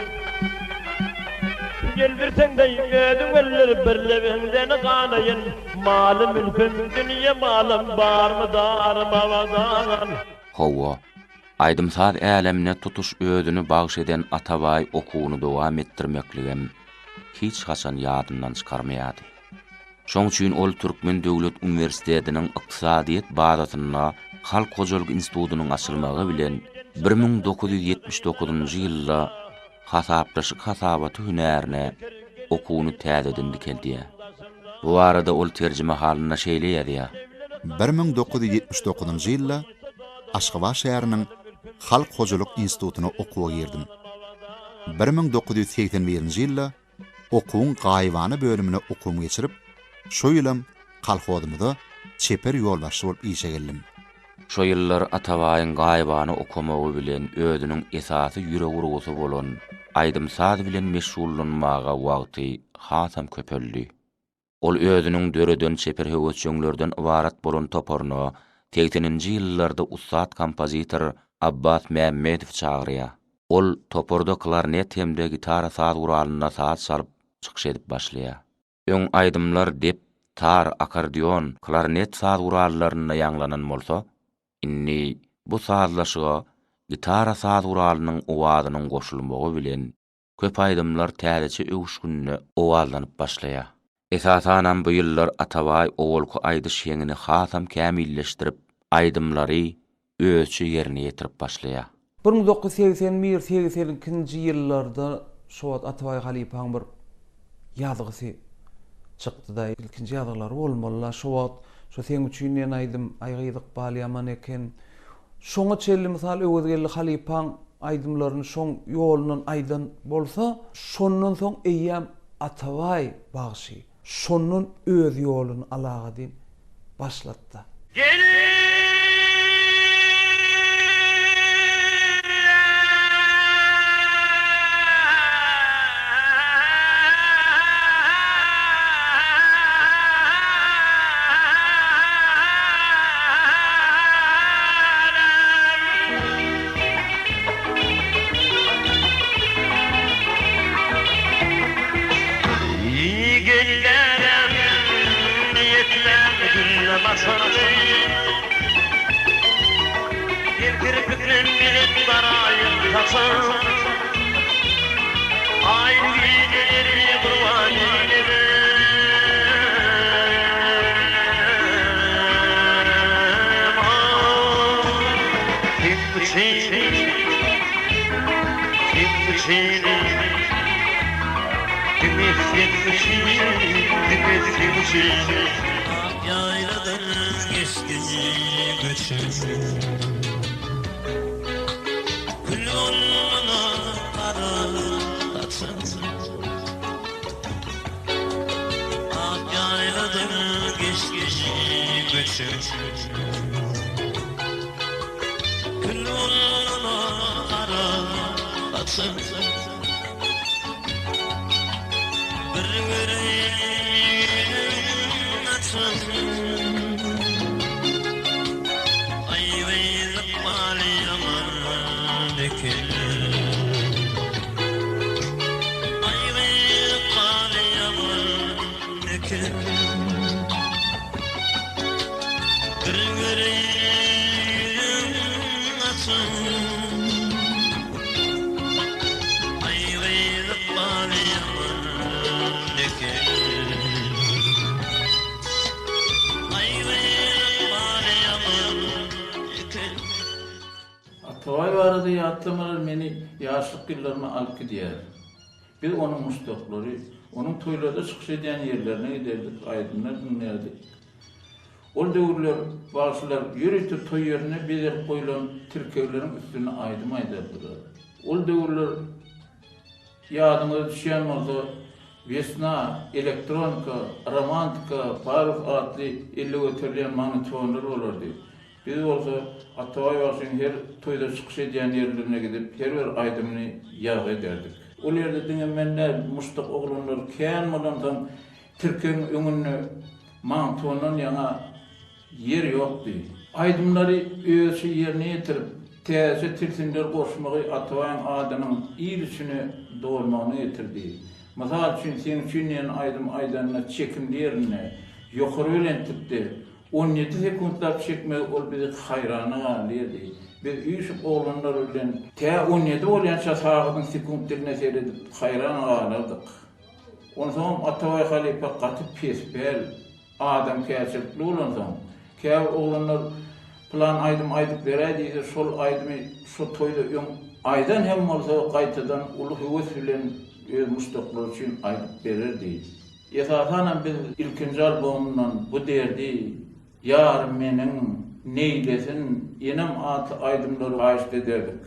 Geldirseň-de özüň öldür bir lebiňden ganaýyn. Maly-mülküm dünýe malym barmy darym Awazadan. Hawa, aýdym-saz älemine tutuş özüni bagyş eden Atabaý okuwyny dowam etdirmekligem hiç haçan ýadyndan çykarmaýardy. Şoň üçin ol Türkmen döwlet uniwersitetiniň ykdysadyýet bazasynda Halk hojalyk institutynyň açylmagy bilen 1979-njy ýylda hasaplaşyk hasabaty hünärine okuwyny täzeden dikeldýär. Bu barada ol terjimehalynda şeýle ýazýar. 1979-njy ýylda Aşgabat şäheriniň Halk hojalyk institutyna okuwa girdim. 1981-nji ýylda okuwyň gaýybana bölümine okuwymy geçirip, şo ýylam kolhozymyza çeper ýolbaşçy bolup işe geldim. Şo ýyllar Atabaýyň gaýybana okamagy bilen özüniň esasy ýürek urgusy bolan aýdym-saz bilen meşgullanmaga wagty hasam köpeldi. Ol özüniň döreden çeper höwesjeňlerden ybarat bolan toparyna segseninji ýyllarda ussat kompozitor Abbas Mämmedowy çagyrýar. Ol toparda klarnet hem-de gitara saz guralynda saz çalyp, çykyş edip başlaýar. Öň aýdymlar dep, tar, akkordeon, klarnet saz gurallarynda ýaňlanan bolsa, indi bu sazlaşyga gitara saz guralynyň owazynyň goşulmagy bilen köp aýdymlar täzeçe öwüşginde owazlanyp başlaýar. Esasanam bu ýyllar Atabaý owalky aýdyş heňini hasam kämilleşdirip, aýdymlary özçe ýerine ýetirip başlaýar. 1981, 82-nji ýyllarda şo wagt Atabaý halypaň bir ýazgysy çykdy-da, ilkinji ýazgylary bolmaly-la şo wagt şo Seň üçin diýen aýdym, Aý gyz ykbal ýaman eken. Şoňa çenli mysal Öwezgeldi halypaň aýdymlaryny şoň ýolundan aýdan bolsa, şondan soň eýýäm Atabaý bagşy. Şondan öz ýoluny alagadyn başlatda. Atabaý barada ýatlamalar meni ýaşlyk ýyllaryma alyp gidýär. Biz onuň muşdaklary, onuň toýlarda çykyş edýän ýerlerine giderdik, aýdymlar diňlärdik. Ol döwürler bagşylar ýörite toý ýerinde bezelip goýlan tirkegleriň üstünde aýdym aýdardylar. Ol döwürler ýadyňyza düşýän bolsa, Wesna, Elektronika, Romantika, Parus atly elle göterilýän magnitofonlar bolardy. Biz bolsa Atabaý bagşyň her toýda çykyş edýän ýerlerine gidip, her bir aýdymyny ýazgy ederdik. Ol ýerde diňe men däl, muşdak oglanlar kän bolansoň, tirkegiň öňünde magntondan ýaňa ýer ýokdy. Aýdymlary özçe ýerine ýetirip, täzeçe tilsimler goşmagy Atabaýyň adynyň il içine dolmagyna getirdi. Mysal üçin, Seň üçin diýen aýdymy aýdanda çekimli ýerinde, ýokary belentlikde, 17 sekuntlap çekmegi ol bizi haýrana galdyrdy. Biz üýşüp oglanlar bilen tä 17 bolýança sagadyň sekunt diline seredip haýran galardyk. Onsoňam Atabaý halypa gaty pespäl, adamkärçilikli bolansoň, käbir oglanlar pylan aýdym aýdyp beräý diýse şol aýdymy şo toýda öň aýdan hem bolsa gaýtadan uly höwes bilen öz muşdaklary üçin aýdyp bererdi. Esasanam biz ilkinji albomyndan Bu derdi, Ýarym meniň, Neýlesin, Enem atly aýdymlary haýyşt ederdik.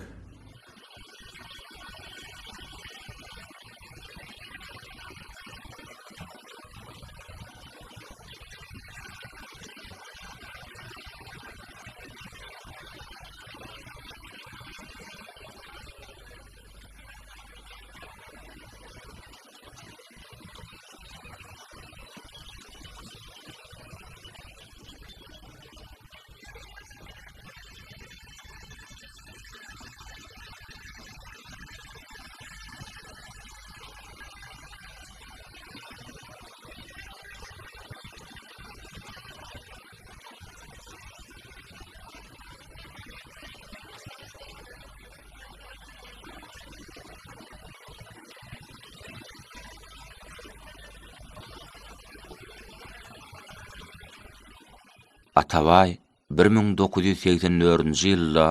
Atabaý 1984-nji ýylda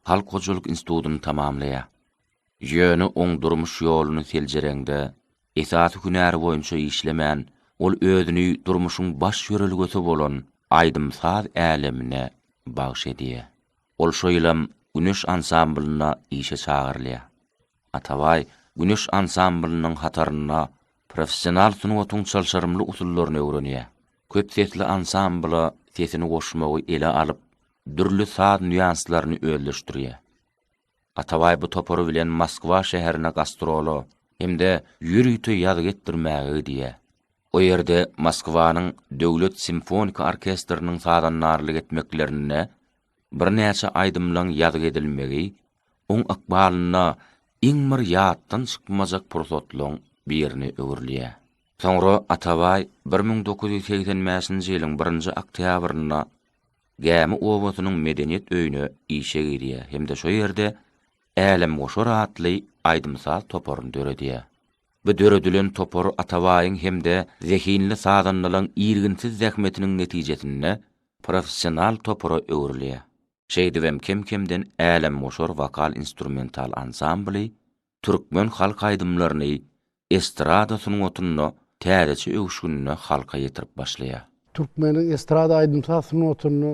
Halk hojalyk institutyny tamamlaýar. Ýöne oň durmuş ýoluny seljereňde, esasy hünäri boýunça işlemän, ol özüni durmuşyň baş ýörelgesi bolan aýdym-saz älemine bagyş edýär. Ol şo ýylam Güneş ansamblyna işe çagyrylýar. Atabaý Güneş ansamblynyň hatarynda Professional sungatyň çylşyrymly usullaryny öwrenýär. Köp sesli ansambla sesini goşmagy ele alyp, dürli saz nýuanslaryny özleşdirýär. Atabaý bu topary bilen Moskwa şäherine gastrola hem-de ýörite ýazgy etdirmäge gidýär. O ýerde Moskwanyň döwlet simfoniki orkestriniň sazandarlyk etmeklerinde birnäçe aýdymlaň ýazgy edilmegi oň ykbalynda iň bir ýatdan çykmajak pursatlaň birine öwrülýär. Soňra Atabaý 1985-nji ýylyň birinji oktýabrynda Gämi obasynyň medeniýet öýüne işe girýär hem-de şo ýerde Älemgoşar atly aýdym-saz toparyny döredýär. Bu döredilen topar Atabaýyň hem-de zehinli sazandalaň irginsiz zähmetiniň netijesinde professional topara öwrülýär. Şeýdibem kem-kemden Älemgoşar wokal-instrumental ansambly türkmen halk aýdymlaryny estrada sungatynda täzeçe öwüşginde halka ýetirip başlaýar. Türkmeniň estrada aýdym-saz sungatynda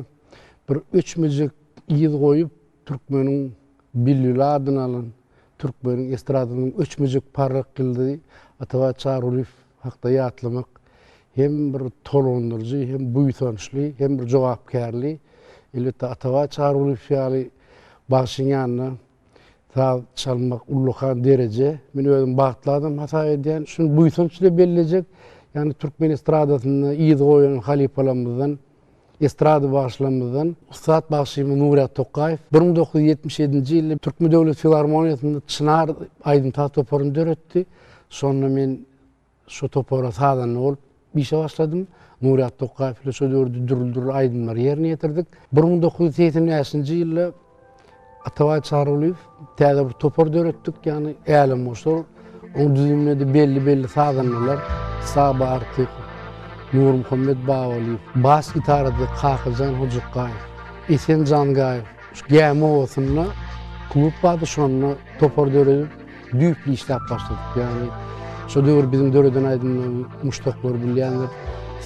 bir öçmejek yz goýup, türkmeniň bilbili adyny alan, türkmeniň estradasynyň öçmejek parrak ýyldyzy Atabaý Çarygulyýew hakda ýatlamak hem bir tolgundyryjy, hem buýsançly, hem bir jogapkärli. Elbetde, Atabaý Çarygulyýew ýaly bagşyň ýanynda Saz çalmak ullakan dereje. Men özüm bagtly adam hasap edýän. Şuny buýsanç bilen bellejek. Ýagny türkmen estradasynda yz goýan halypalarymyzdan, estrada bagşylarymyzdan ussat bagşymyz Nurýat Tokgaýew 1977-nji ýylda Türkmen döwlet filarmoniýasynda Çynar aýdym-saz toparyny döretdi. Şonda men Şo topara sazanda bolup işe başladym. Nuryat Tokgaýew bilen şo döwürde dürli-dürli aýdymlary ýerine ýetirdik. 1985-nji ýylda Atabaý Çarygulyýew täze bir topar döretdik, ýagny Älemgoşar. Oň düzüminde-de belli-belli sazandalar Saba Artykow, Nurmuhammet Babalyýew, bas gitarada Kakajan Hojukgaýew, Esen Jangaýew. Şu Gämi obasynda klub bardy, şonda topar döredip, düýpli işläp başladyk. Ýagny şo döwür biziň döreden aýdymlarymyzy muşdaklar bilýändir.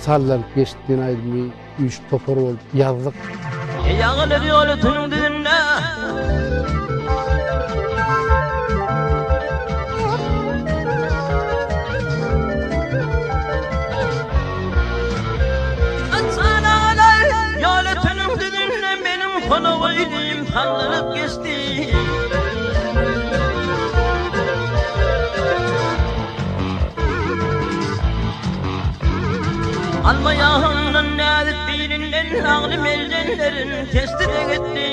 Sallanyp geçdi diýen aýdymy üýşüp topar bolup ýazdyk. Ýagylyr ýoly tünüň düzünde. Ýoly tünüň düzünde meniň honow ilim sallanyp geçdi. Alma ýagyndan näzik bilinden agly meljenlerin kesdi de gitdi.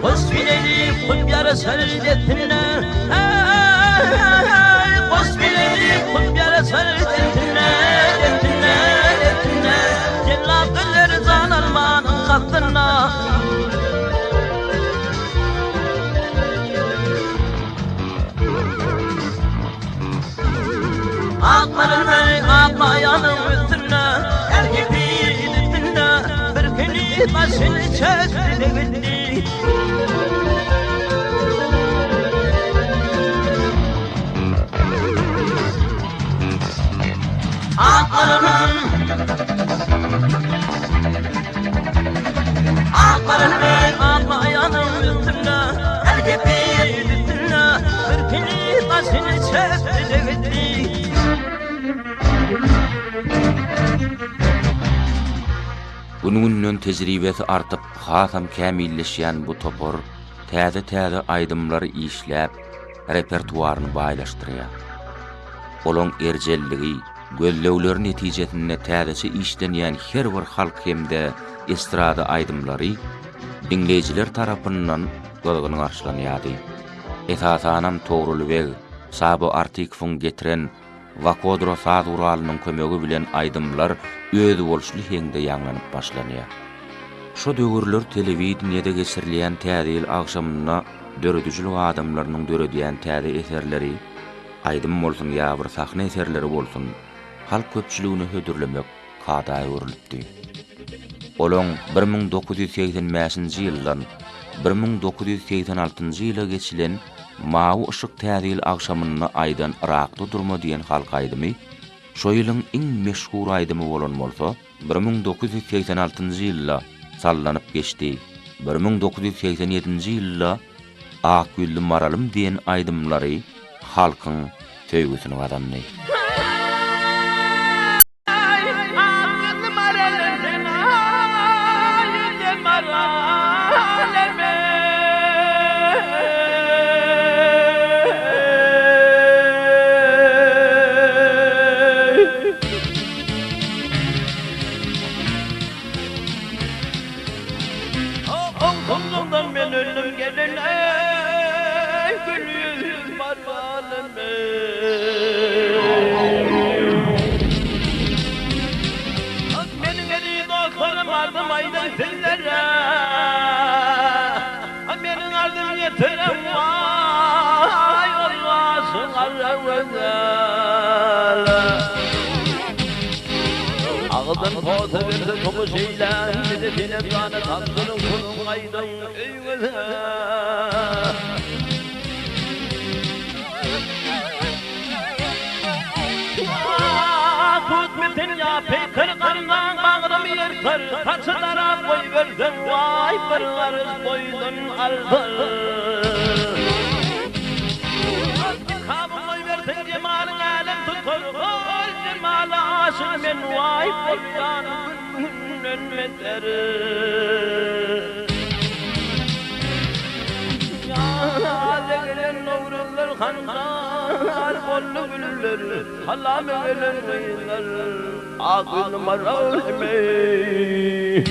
Hoş bileli hut ýaraşar destine Hoş bileli hut ýaraşar destine Destine, destine Jellap geler jan almanyň kastyna Akmaly akmaýanyň üstünde Her gepi üstünde Bir güni başyny çekdi gitdi Akmalynyň Akmalynyň akmaýanyň üstünde Her gepi üstünde Bir güni başyny çekdi gitdi Gün-günden tejribesi artyp, hasam kämilleşýän bu topar täze-täze aýdymlary işläp, repertuaryny baýlaşdyrýar. Olaň erjelligi, gözlegleri netijesinde täzeçe işlenýän her bir halk hem-de estrada aýdymlary diňleýjiler tarapyndan gyzgyn garşylanýardy. Esasanam Togrul beg, Sabo Artykowyň getiren Wakodro saz guralynyň kömegi bilen aýdymlar özboluşly heňde ýaňlanyp başlanýar. Şo döwürler telewideniýede geçirilýän Täze ýyl agşamynda döredijilik adamlarynyň döredýän täze eserleri, aýdym bolsun ýa bir sahna eserleri bolsun, halk köpçüligine hödürlemek kada öwrülipdi. Olaň 1985-nji ýyldan 1986-njy ýyla geçilen Mawy yşyk Täze ýyl agşamynda aýdan Yrakda durma diýen halk aýdymy şo ýylyň iň meşhur aýdymy bolan bolsa, 1986-njy ýylda Sallanyp geçdi. 1987-nji ýylda Ak ýüzli Maralym diýen aýdymlary halkyň söýgüsini gazandy. Owsunlyňdan men öldüm gelin eý Gül ýüzli maralym eý Meniň eziz dostlarym ardym aýdar sizlere Meniň ardym ýeterem waý Olmasyn Garragözel Agyzdan posa berse tomuş eýlän, Bize senem jana tabşyryň puluň gaýdyň öýüňize. Tut sen ýa peýker gamdan bagrymy ýyrtar, Saçy darap goýberseň waý bir garyş boýdan alsyn. Nikabyň goýberseň jemalyň älem tutar, Ol jemala aşyk men waý bolýan gün-günden beter. Ýaza gelen nowruzlar hanjar boldy güller, Salama gelen gyzlar ak ýüzli maral eý.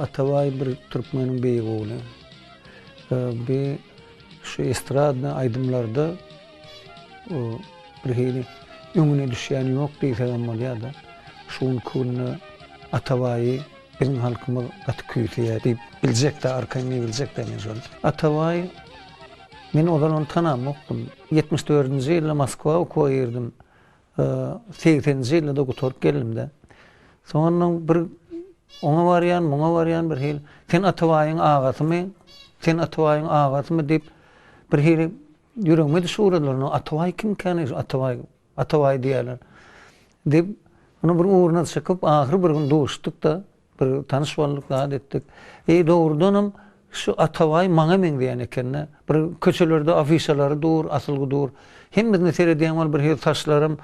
Atabaý bir türkmeniň beýik ogly. Bi şu estradny aýdymlarda bir hili öňüne düşýän ýok diýsegem bolýar-da. Şu günki günde Atabaýy Biziň halkymyz gaty küýseýär diýip biljek-dä, arkaýyn diýibiljek-dä men şony. Atabaý, men ozal ony tanamokdym. 74-nji ýylda Moskwa okuwa girdim. Segseninji ýylda-da gutaryp geldim-de. Soňundan bir oňa barýan, muňa barýan bir hili, Sen Atabaýyň agasymy? Sen Atabaýyň agasymy? diýip, bir hili ýüregime düşüp ugradylar. Atabaý kimkäni şu Atabaý? Atabaý diýýärler. Diýip, onuň bir ugruna çykyp, ahyry bir gün duşduk-da, bir tanyş bolduk, zat etdik. Eý, dogrudanam, şu Atabaý maňa meňzeýän eken-dä. Bir köçelerde afişalary dur, asylgy dur. Hemmesine seredýän bolup, birhili saçlaram,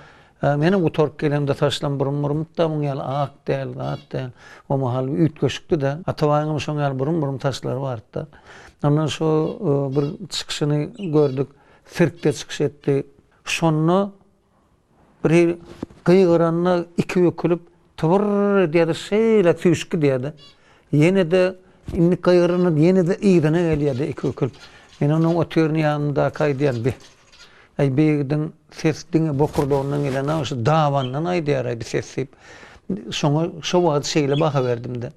menem gutaryp gelemde saçlam burum-burumyk-da, muň ýaly ak däl, zat däl. O mahal üýtgeşikdi-de. Atabaýyňam şoň ýaly burum-burum saçlary bardy-da. Ondan şu bir çykyşyny gördük. Sirkde çykyş etdi. Şonda bir gygyranda iki bükülip tybyrr edýärdi, şeýle süýşüp gidýärdi. Ýene-de indi gygyranda ýene-de yzyna gelýärdi iki bükülip. Men onuň otyryn ýanyndaky aýdýan, Bi, äý, bi ýigidiň ses diňe bokurdagyndan gelenok, şu dabandan aýdýar-aý bi ses diýip, şoňa şo wagt şeýle baha berdim-de.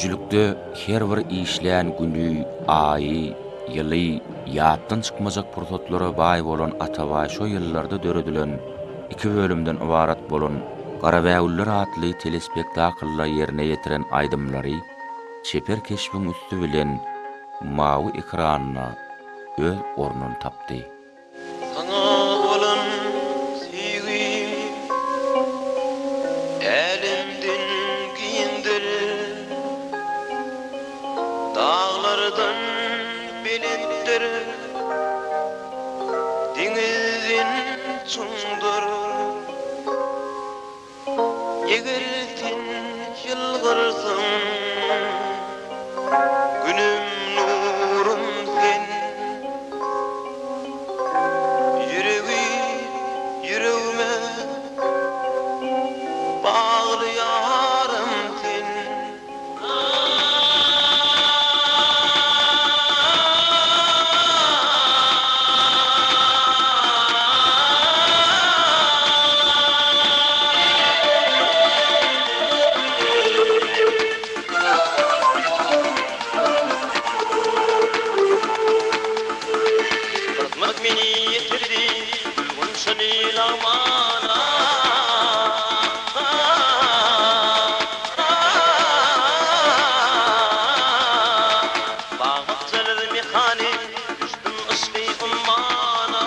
Döredijilikde her bir işlän güni, aýy, ýyly ýatdan çykmajak pursatlara baý bolan Atabaý şo ýyllarda döredilen iki bölümden ybarat bolan Garabägüller atly telespektaklda ýerine ýetiren aýdymlary çeper keşbiň üsti bilen mawy ekranda öz ornuny tapdy. Saňa bolan söýgim älemden giňdir, Daglardan belentdir, deňizden çuňdur. Eger sen ýylgyrsaň, Günüm, nurum sen. Ýüregi ýüregime bagly ýarym sen. Kysmat meni ýetirdi gül-gunçaly lagmana. Bag-bakjalar mekany, düşdüm yşky ummana.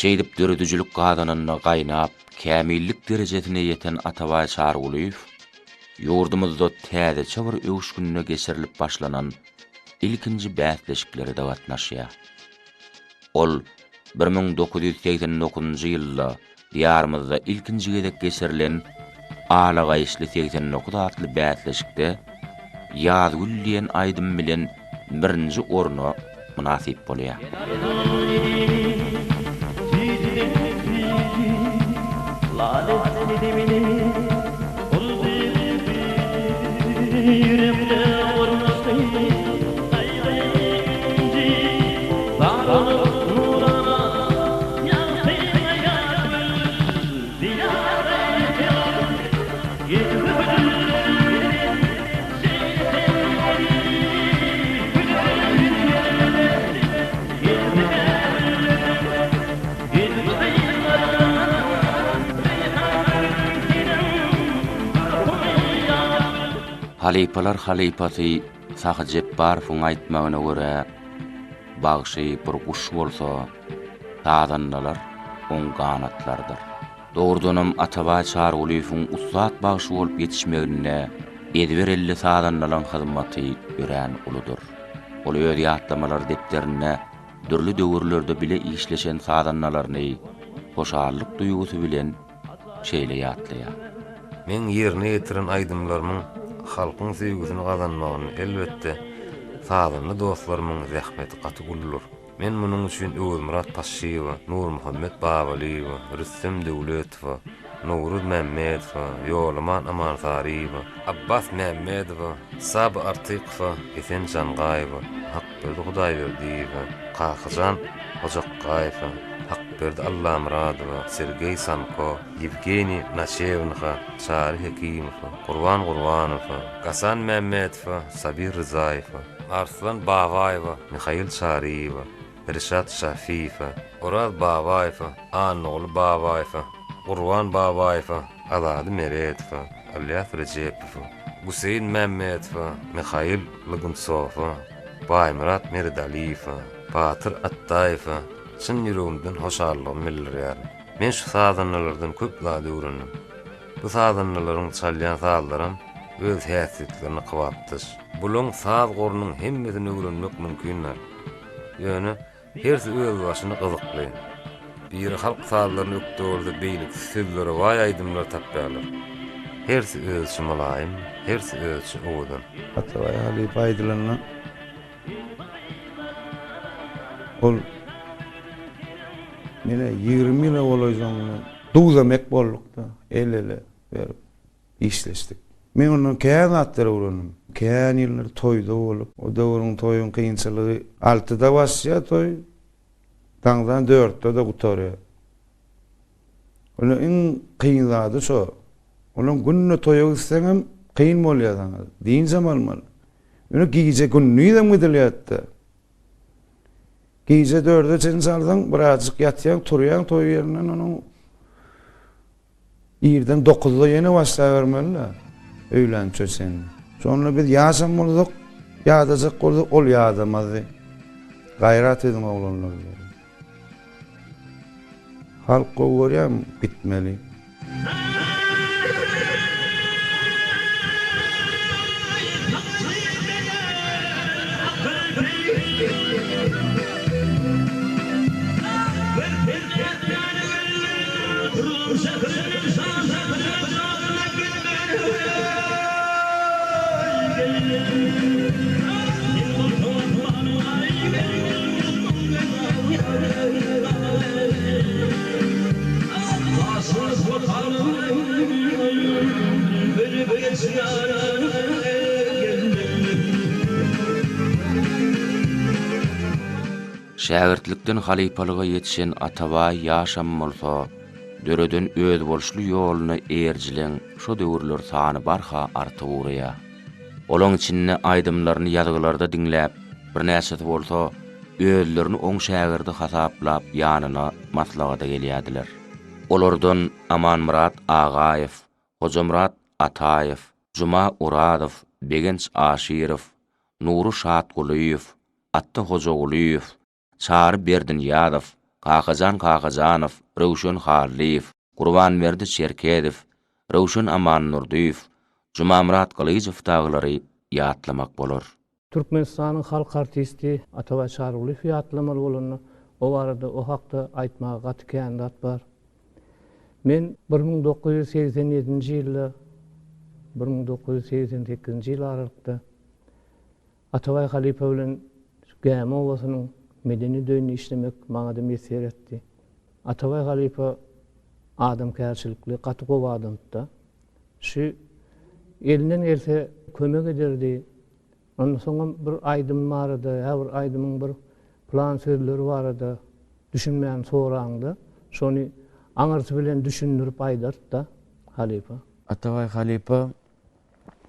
Şeýdip döredijilik gazanynda gaýnap, kämillik derejesine ýeten Atabaý Çarygulyýew ýurdumyzda täzeçe bir öwüşginde geçirilip başlanan ilkinji bäsleşiklere-de gatnaşýar. Ol 1989-njy ýylda Diýarymyzda ilkinji gezek geçirilen Ala gaýyşly 89 atly bäsleşikde Ýazgül diýen aýdym bilen birinji orna mynasyp bolýar. Halypalar halypasy Sahy Jepbarowyň aýtmagyna görä, bagşy bir guş bolsa, sazandalar oň ganatlarydyr. Dogrudanam Atabaý Çarygulyýewiň ussat bagşy bolup ýetişmeginde ezber elli sazandalaň hyzmaty örän uludyr. Ol öz ýatlamalar depderinde dürli döwürlerde bile işleşen sazandalaryny hoşallyk duýgusy bilen şeýle ýatlaýar. Meň ýerine ýetiren aýdymlarymyň halkyň söýgüsini gazanmagynda, elbetde, sazanda dostlarymyň zähmeti gaty uludyr. Men munuň üçin Öwezmyrat Paşşyýewe, Nurmuhammet Babalyýewe, Rüstem Döwletowa, Nowruz Mämmedowa, Ýolaman Amansaryýewe, Abbas Mämmedowa, Saba Artykowa, Esen Jangaýewe, Hakberdi Hudaýberdiýewe, Kakajan Hojakgaýewe, Hakberdi Allamyradowa, Sergeý Sanko, Ýewgeniý Naçewnyha, Çary Hekimowa, Gurban Gurbanowa, Gasan Mämmedowa, Sabir Ryzaýewe, Arslan Babaýewa, Mihail Çaryýewe, Rişat Şafiýewe, Oraz Babaýewe, Annaguly Babaýewe, Gurban Babaýewe, Azady Meredowa, Ylýas Rejepowa, Guseýn Mämmedowa, Mihail Lygunsowa, Baýmyrat Meredaliýewe, Batyr Atdaýewe çyn ýüregimden hoşallygymy bildirýärin. Men şu sazandalardan köp zat öwrendim. Bu sazandalaryň çalýan sazlaram öz häsiýetlerine kybapdaş. Bulaň saz gorunyň hemmesini öwrenmek mümkin däl. Ýöne hersi özbaşyna gyzykly. Biri halk sazlaryna ökde bolsa, beýlekisi sözlere baý aýdymlar tapýarlar. Hersi özüçe mylaýym, hersi özüçe owadan. Atabaý halypa aýdylanda ol mene 20 ýyla golaý soň bilen duz-emek bolduk-da, el-ele berip. Işleşdik. Men ondan kän zatlar öwrendim. Kän ýyllar toýda bolup, o döwrüň toýuň kynçylygy altyda başlaýar toý, daňdan dörtde-de gutarýar. Onda iň kyn zady şo. Ondan günde toýa gitseňem kyn bolýar saňa. Dynjam almaly. Ýöne gije gündizem gidilýärdi. Gije dörde çenli çalsaň, birazjyk ýatýaň, turýaň toý ýerinden onuň Irden dokuzda ýene başlabermeli-dä, öýlänçä çenli. Şonda biz ýaşam bolsak, ýadajak bolsak, ol ýadamazdy. Gaýrat ediň oglanlar diýerdi. Halk gowy görýärmi, gitmeli. Şägirtlikden halypalyga ýetişen Atabaý ýaşam bolsa, döreden özboluşly ýoluna eýerijileň şo döwürler sany barha artyp ugraýar. Olaň içinde aýdymlaryny ýazgylarda diňläp, birnäçesi bolsa özlerini oň şägirdi hasaplap ýanyna maslahata gelýärdiler. Olardan Amanmyrat Agaýew, Hojamyrat Ataýew, Juma Orazow, Begenç Aşyrow, Nury Şatgulyýew, Atda Hojagulyýew, Çary Berdinyýazow, Kakajan Kakajanow, Röwşen Hallyýew, Gurbanberdi Çerkezow, Röwşen Amandurdyýew, Jumamyrat Gylyjow dagylary ýatlamak bolar. Türkmenistanyň halk artisti Atabaý Çarygulyýewi ýatlamaly bolanda, o barada, o hakda aýtmaga gaty kän zat bar. Men 1987-nji ýylda, 1988-nji ýyl aralykda Atabaý halypa bilen şu Gämi obasynyň medeniýet öýünde işlemek maňa-da miýesser etdi. Atabaý halypa adamkärçilikli, gaty gowy adamdy-da. Şu elinden gelse kömek ederdi. Ondan soňam bir aýdym barada ýa bir aýdymyň bir plan sözleri barada düşünmän soraňda, şony aňyrsy bilen düşündirip aýdardy-da halypa. Atabaý halypa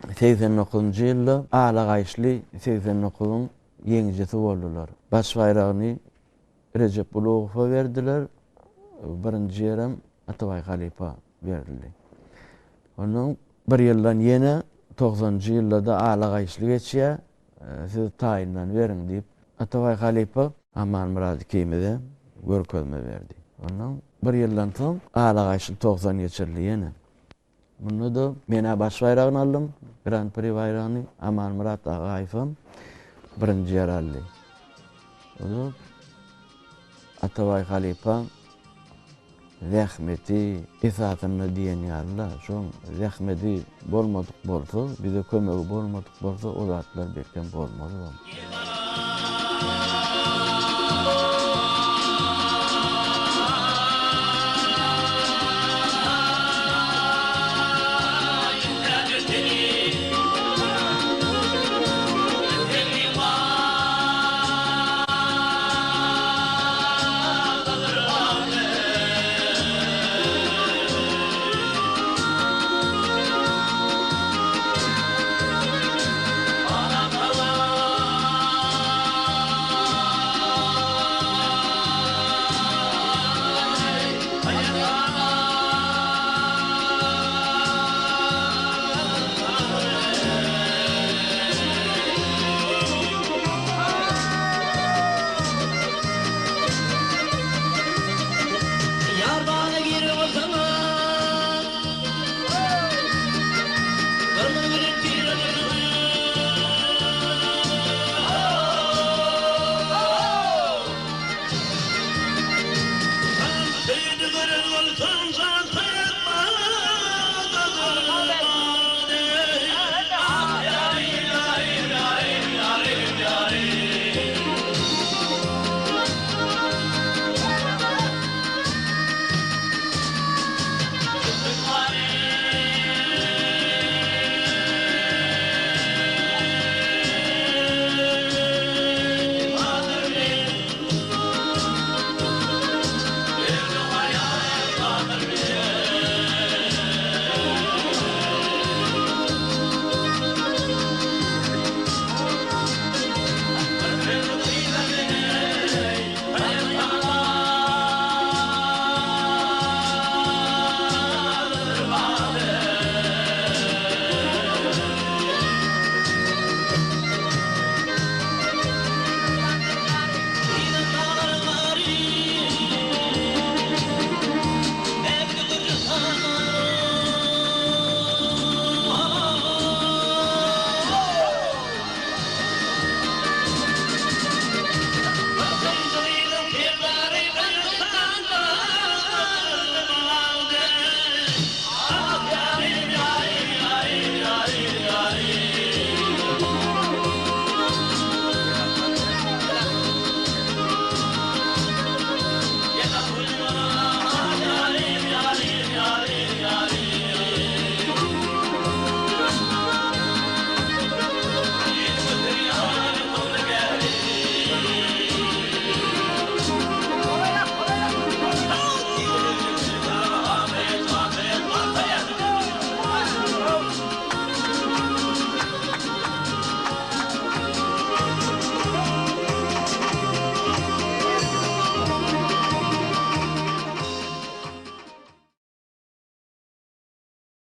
89-njy ýylda ala gaýyşly 89-yň ýeňijisi boldular. Baş baýragyny Rejep Ulugowa berdiler, birinji ýerem Atabaý halypa berildi. Ondan bir ýyldan ýene togsanynjy ýylda-da ala gaýyşly geçýär, siz taýynlany beriň diýip, Atabaý halypa Amanmyrat ikimize görkezme berdi. Ondan bir ýyldan soň ala gaýyşly 90 geçirildi ýene. Munda-da men-ä baş baýragyny aldym, Gran-pri baýragyny, Amanmyrat Agaýewem birinji ýer aldy. O-da Atabaý halypa zähmeti esasynda diýen ýaly-da, şoň zähmeti bolmadyk bolsa, bize kömegi bolmadyk bolsa, o zatlar belkem bolmazdam.